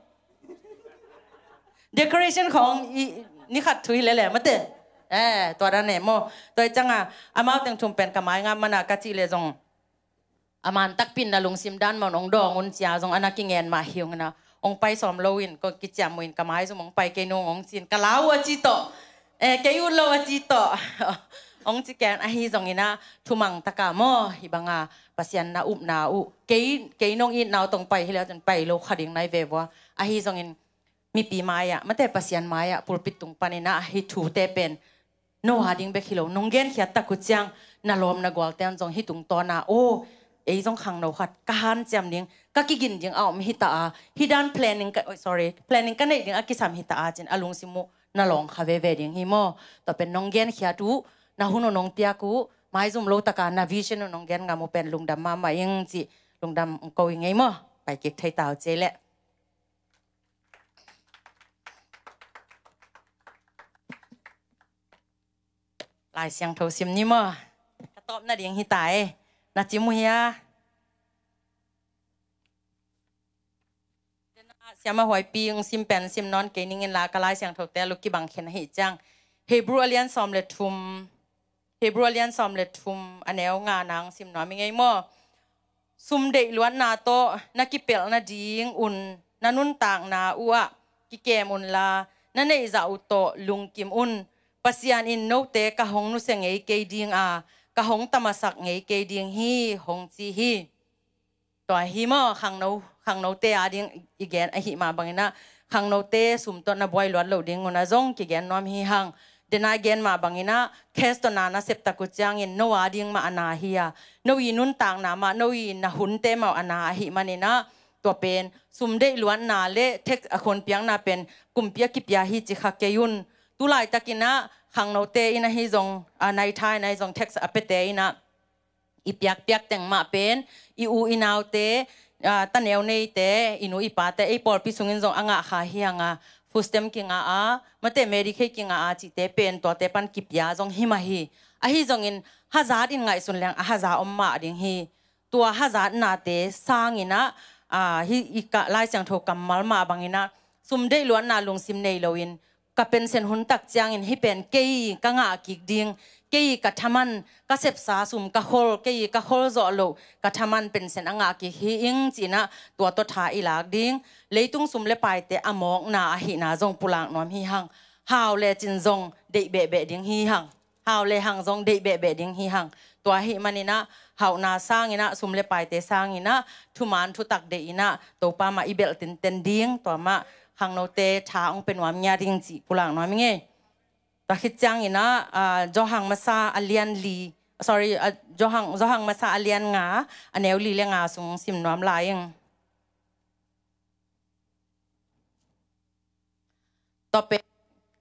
Decoration khawng i ni khat thu hi lele mate. Eh, tua dan e maw. Tua i cianga amau teng thum pen ka mai ngam mana ka cih le zong. A man takpi in na lungsim dan maw ong dawng un cia zong ana kingen mah hi ung na. Ong pai sawm lo in ko kiciam uh in ka mai zum ong pai kei nung ong cin ka lau a ci tawh. Eh, kei ut lo a ci tawh. Ong ci ken ahi zongin a thumang taka maw hi banga Pasian na upna uh. Kei, kei nong itna uh tong pai hi le cun pai lo kha ding nai ve vua. Ahi zongin mipi mai-ah, mate Pasian mai-ah, pulpit tung panin ah hih thute pen no a ding bek hi lo, nong genkhiat tak uh ciang na lawm na gualte an zong hih tungtawn ah, aw, ei zong khangno khat ka hanciam ding, ka kigin ding a om hi ta a, hih dan planning ka, oi, sorry, planning ka neih ding a kisam hi ta a cin a lungsim uh na lawng kha veve ding hi maw? Tua pen nong genkhiat uh, na hun uh nong piak uh, maizum lo taka na vision uh nong gen ngam uh pen lungdam mahmah ing cih lungdam ko ing ei maw? Pai kik thei ta uh cei leh. Lai Siangtho sim ni maw? Ka tawp nading hi ta e. Na cim uh hia? Siama Huaipi ong sim pen sim nawn kei ning inla, ka Lai Siangtho te luk kibang khen ahi ciang, Hebrew a lian sawm le thum, Hebrew a lian sawm le thum a neu nga na ong sim nuam i ngei maw? Sum deih luatna tawh na kipelh nading un na nuntakna uh ah kikem unla, na neih zah uh tawh lungkim un. Pasian in note ka hong nusia ngei kei ding a, ka hong tamasak ngei kei ding hi, hong ci hi. Tua hi maw, khangno, khangnote a ding i gen ahi mah bangin ah, khangnote sum tawh na buai luat loh ding un ah zong kigen nuam hi hang. Dena gen mah bangin ah, cash tawh na na sep tak uh ciangin no a ding mah a na hi a, no i nuntakna mah, no i na hunte mah a na ahi manin ah, tua pen sum deih luatna le tax a khon piakna pen kumpi a kipia hi ci kha kei un. Tu laitakin ah khangnote in ahi zong, a, naithai in ahi zong tax a piate in ah, i piakpiak teng mah pen i u i naute, a, taneu neite, i nu i pate, ei pawlpi sungin zong a ngah kha hi hang a, food stamp kingah a, mate Medicaid kingah a cihte pen tuate pan kipia zong hi mah hi. Ahi zongin hazat in ngaihsun leng a haza om mah ding hi. Tua hazatnate sangin ah, a, hi i ka, Lai Siangtho kammal mah bangin ah, sum deih luatna lungsim nei loin, ka pension hun tak ciangin hih pen kei ka ngah kik ding, kei ka thaman, ka sepsa sum ka khol, kei ka khol zawh loh ka thaman pension a ngah kik hi ing ci-in ah tua tawh tha i lak ding. Leitung sum le paite a mawkna ahihna zong pulak nuam hi hang. Hau le cin zong deih behbeh ding hi hang. Hau le hang zong deih behbeh ding hi hang. Tua ahi manin ah hauhna sangin ah, sum le paite sangin ah, thuman thutak deih in ah Topa mah i belh tinten ding, tua mah khangnote tha ong pia nuam ngiat ding cih pulak nuam i ngei. Tua khit ciangin ah, a, Johan Masa a lian li, sorry, a, Johan, Johan Masa a lian nga, a neu li le nga sung sim nuam lai ing. Tua pen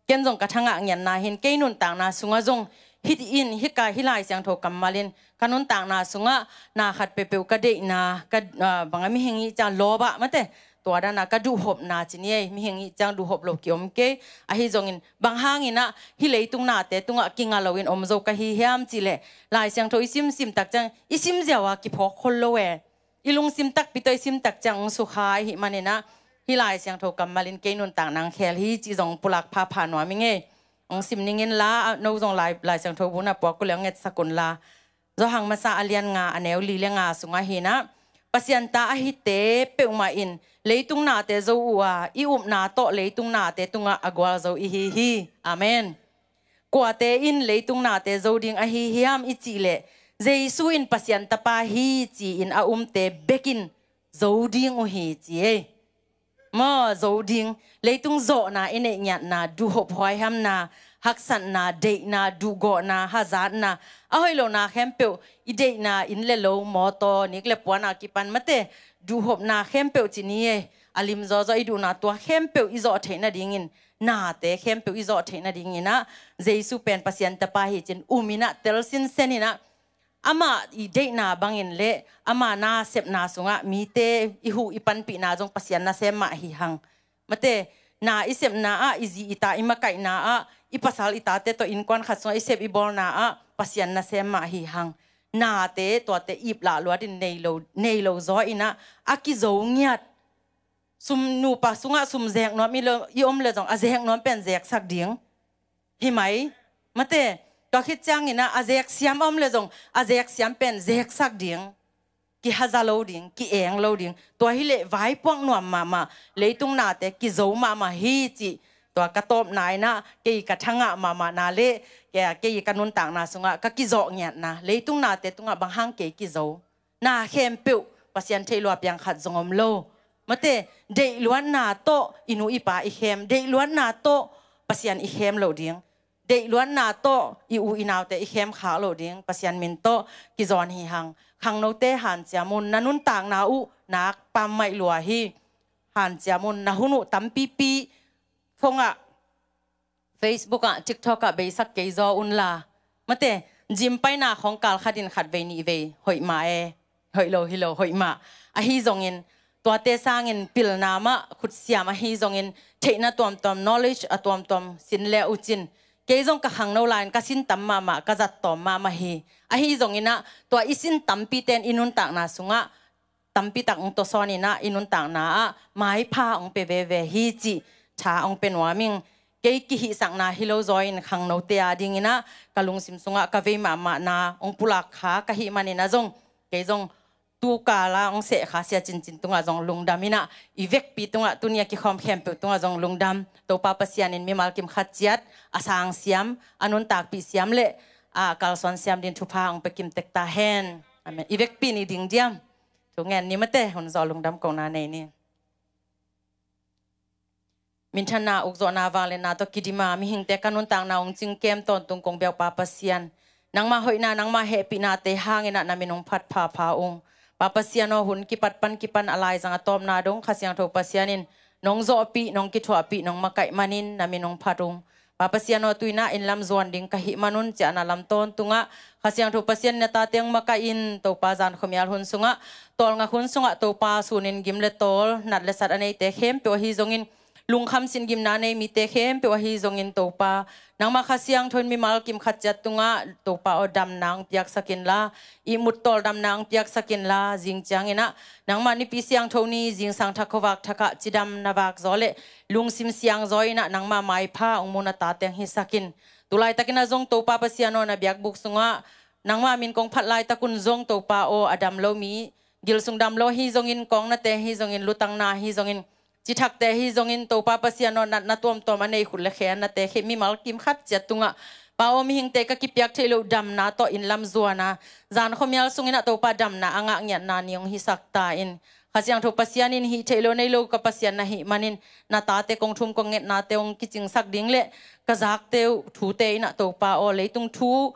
ken zong ka thangah ngiatna hin, kei nuntakna sungah zong hih in, hih ka, hih Lai Siangtho kammal in ka nuntakna sungah na khat peuhpeuh ka deihna, ka, ah, bang a mihing i ciang lawbah mate, tua dan a ka duhhopna ci ni ei, mihing i ciang duhhop lo kiom kei. Ahi zongin bang hangin ah hih leitung nate tungah kinga loin om zo ka hi hiam cih leh, Lai Siangtho i simsim tak ciang i sim ziau a kiphawk khol lo e. I lungsim takpi tawh i sim tak ciang ong sukha ahih manin ah, hih Lai Siangtho kammal in kei nuntakna ong khel hi cih zong pulak phapha nuam i ngei. Ong sim ning inla, a, no zong Lai, Lai Siangtho bu na puak uh leh ong etsak unla. Johan Masa a lian nga, a neu li le nga sungah hi in ah, Pasian ta ahite peuhmah in leitung nate zo uh a, i upna tawh leitung nate tungah a gualzo i hi hi. Amen. Kuate in leitung nate zo ding ahi hiam i cih leh, Jesu in Pasian Tapa hi ci-in a umte bek in zo ding uh hi ci ei. Maw, zo ding. Leitung zawhna i neih ngiatna, duhhop huaihamna, haksatna, deihna, duhgawhna, hazatna, a hoih lohna khempeuh, i deihna, inn le lo, mawtaw, nik le puan a kipan mate, duhhopna khempeuh ci ni ei, a lim zawzaw i duhna, tua khempeuh i zawh theih nadingin, nate khempeuh i zawh theih nadingin ah, Jesu pen Pasian Tapa hi ci-in um in ah, tel sinsen in ah, amah i deihna bangin le amah nasepna sungah mite i huh i panpihna zong Pasian nasem mah hi hang. Mate, na i sepna ah, i zi i ta i makaihna ah, i pasal i tate tawh innkuan khat sungah i sep i bawlna ah Pasian nasem mah hi hang. Nate tuate iplah luatin nei lo, nei lo zaw in ah, a kizo ngiat. Sum, nupa sungah sum zek nuam i lo, i om le zong a zek nuam pen zeksak ding. Hi mai. Mate, tua khit ciangin ah a zek siam a om le zong a zek siam pen zeksak ding. Kihaza lo ding, ki-eng lo ding. Tua hi leh vaipuak nuam mahmah, leitung nate kizo mahmah hi cih. Tua ka tawpna in ah, kei ka thangah mahmahna le, kei, kei ka nuntakna sungah ka kizawh ngiatna, leitung nate tungah bang hang kei kizo. Na khempeuh Pasian theih lua piang khat zong om lo. Mate, deih luatna tawh i nu i pa i khem, deih luatna tawh Pasian i khem lo ding. Deih luatna tawh i u i naute i khem khak lo ding, Pasian min tawh kizawn hi hang. Khangnote hanciam un, na nuntakna uh nak pammaih lua hi. Hanciam un, na hun uh tampipi phone ah, Facebook ah, TikTok ah beisak kei zaw unla. Mate, gym paina khawng kal khatin khat vei nih vei hoih mah e. Hoih lo hi lo, hoih mah. Ahi zongin, tuate sangin pilna mah khutsiam ahi zongin, theihna tuamtuam, knowledge a tuamtuam sin le uh cin, Kei zong ka khangno lai-in ka sin tam mahmah, ka zat tawm mahmah hi. Ahi zongin ah tua i sin tampite in i nuntakna sungah tampi tak hong tawsawn in ah i nuntakna ah maipha hong pia veve hi cih tha hong pia nuam ing. Kei kihihsakna hi lo zaw in khangnote a dingin ah ka lungsim sungah ka vei mahmahna hong pulak kha ka hih manin ah zong, kei zong tu kal a hong seh kha Sia Cin Cin tungah zong lungdam in ah, i vekpi tungah tuni a kikhawm khempeuh tungah zong lungdam. Topa Pasian in mimal kim khat ciat a sang siam, a nuntakpih siam le a kalsuan siam dingin thupha hong pia kim tek ta hen. Amen. I vekpi ni ding diam? Thu ngen ni mate, hun zawh lungdam kohna nei ni. Minthanna, ukzawhna, vangliatna tawh kidim a mihingte ka nuntakna hong cingkem tawntung kong biak Pa Pasian, nangmah hoihna, nangmah hehpihnate hangin ah na min hong phat phapha ung. Pa Pasian aw, hun kipat pan kipan a laizang a tawpna dong Kha Siangtho Pasian in nong zawhpih, nong kithuahpih, nong makaih manin na min hong phat ung. Pa Pasian aw, tu-in ah inn lam zuan ding ka hih manun ciahna lam tawntungah Kha Siangtho Pasian in na tate hong makaih in, Topa, zan khuamial hun sungah, tawlngak hun sungah Topa, sunin gim le tawl, nat le sat a neite khempeuh ahi zongin, lungkham sin gimna nei mite khempeuh ahi zongin Topa, nangmah Kha Siangtho in mimal kim khat ciat tungah Topa aw, damna hong piaksak inla, ihmut tawldamna hong piaksak inla, zing ciangin ah nangmah Nipi Siangtho ni, zingsang thak khuavak thakah cidam na vak zaw le lungsim siang zaw in ah nangmah maipha hong mu na tate hong hisak in. Tu laitakin ah zong Topa Pasian aw, na biakbuk sungah nangmah min kong phat laitakun zong Topa aw, a dam lo mi, gilsung dam lo ahi zongin, kawngnate ahi zongin, lutangna ahi zongin, cithakte ahi zongin, Topa Pasian aw, natna tuamtuam a nei khut le khe a nate khempeuh mimal kim khat ciat tungah, Pa aw, mihingte ka kipiak theih loh damna tawh inn lam zuan a, zan khuamial sungin ah Topa, damna a ngah ngiatna ni hong hisak ta in. Kha Siangtho Pasian in hih theih loh nei lo ka Pasian na hih manin, na tate kong thum kong ngetnate hong kicingsak ding le ka zakte uh thute in ah Topa aw, leitung thu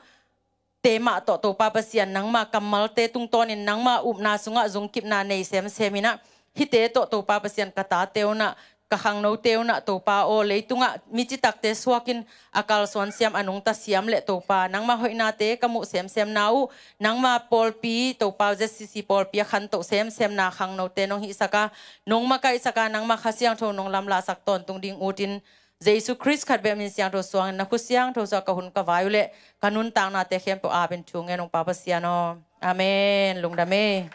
te mah tawh Topa Pasian, nangmah kammalte tungtawnin nangmah upna sungah zungkipna nei semsem in ah, hihte tawh Topa Pasian, ka tate un ah, ka khangnote un ah Topa aw, leitungah mi citakte suakin a kalsuan siam, a nungta siam le Topa, nangmah hoihnate ka muh semsemna uh, nangmah pawlpi, Topa, Z C C pawlpi a khantoh semsemna khangnote nong hihsak a, nong makaihsak a, nangmah Kha Siangtho nong lamlahsak tawntung ding utin, Jesu Khrist khat bek min siangtho suangin na khut siangtho sungah ka hun ka vai uh le ka nuntaknate khempeuh apin thu ngen ung, Pa Pasian aw. Amen. Lungdam ei.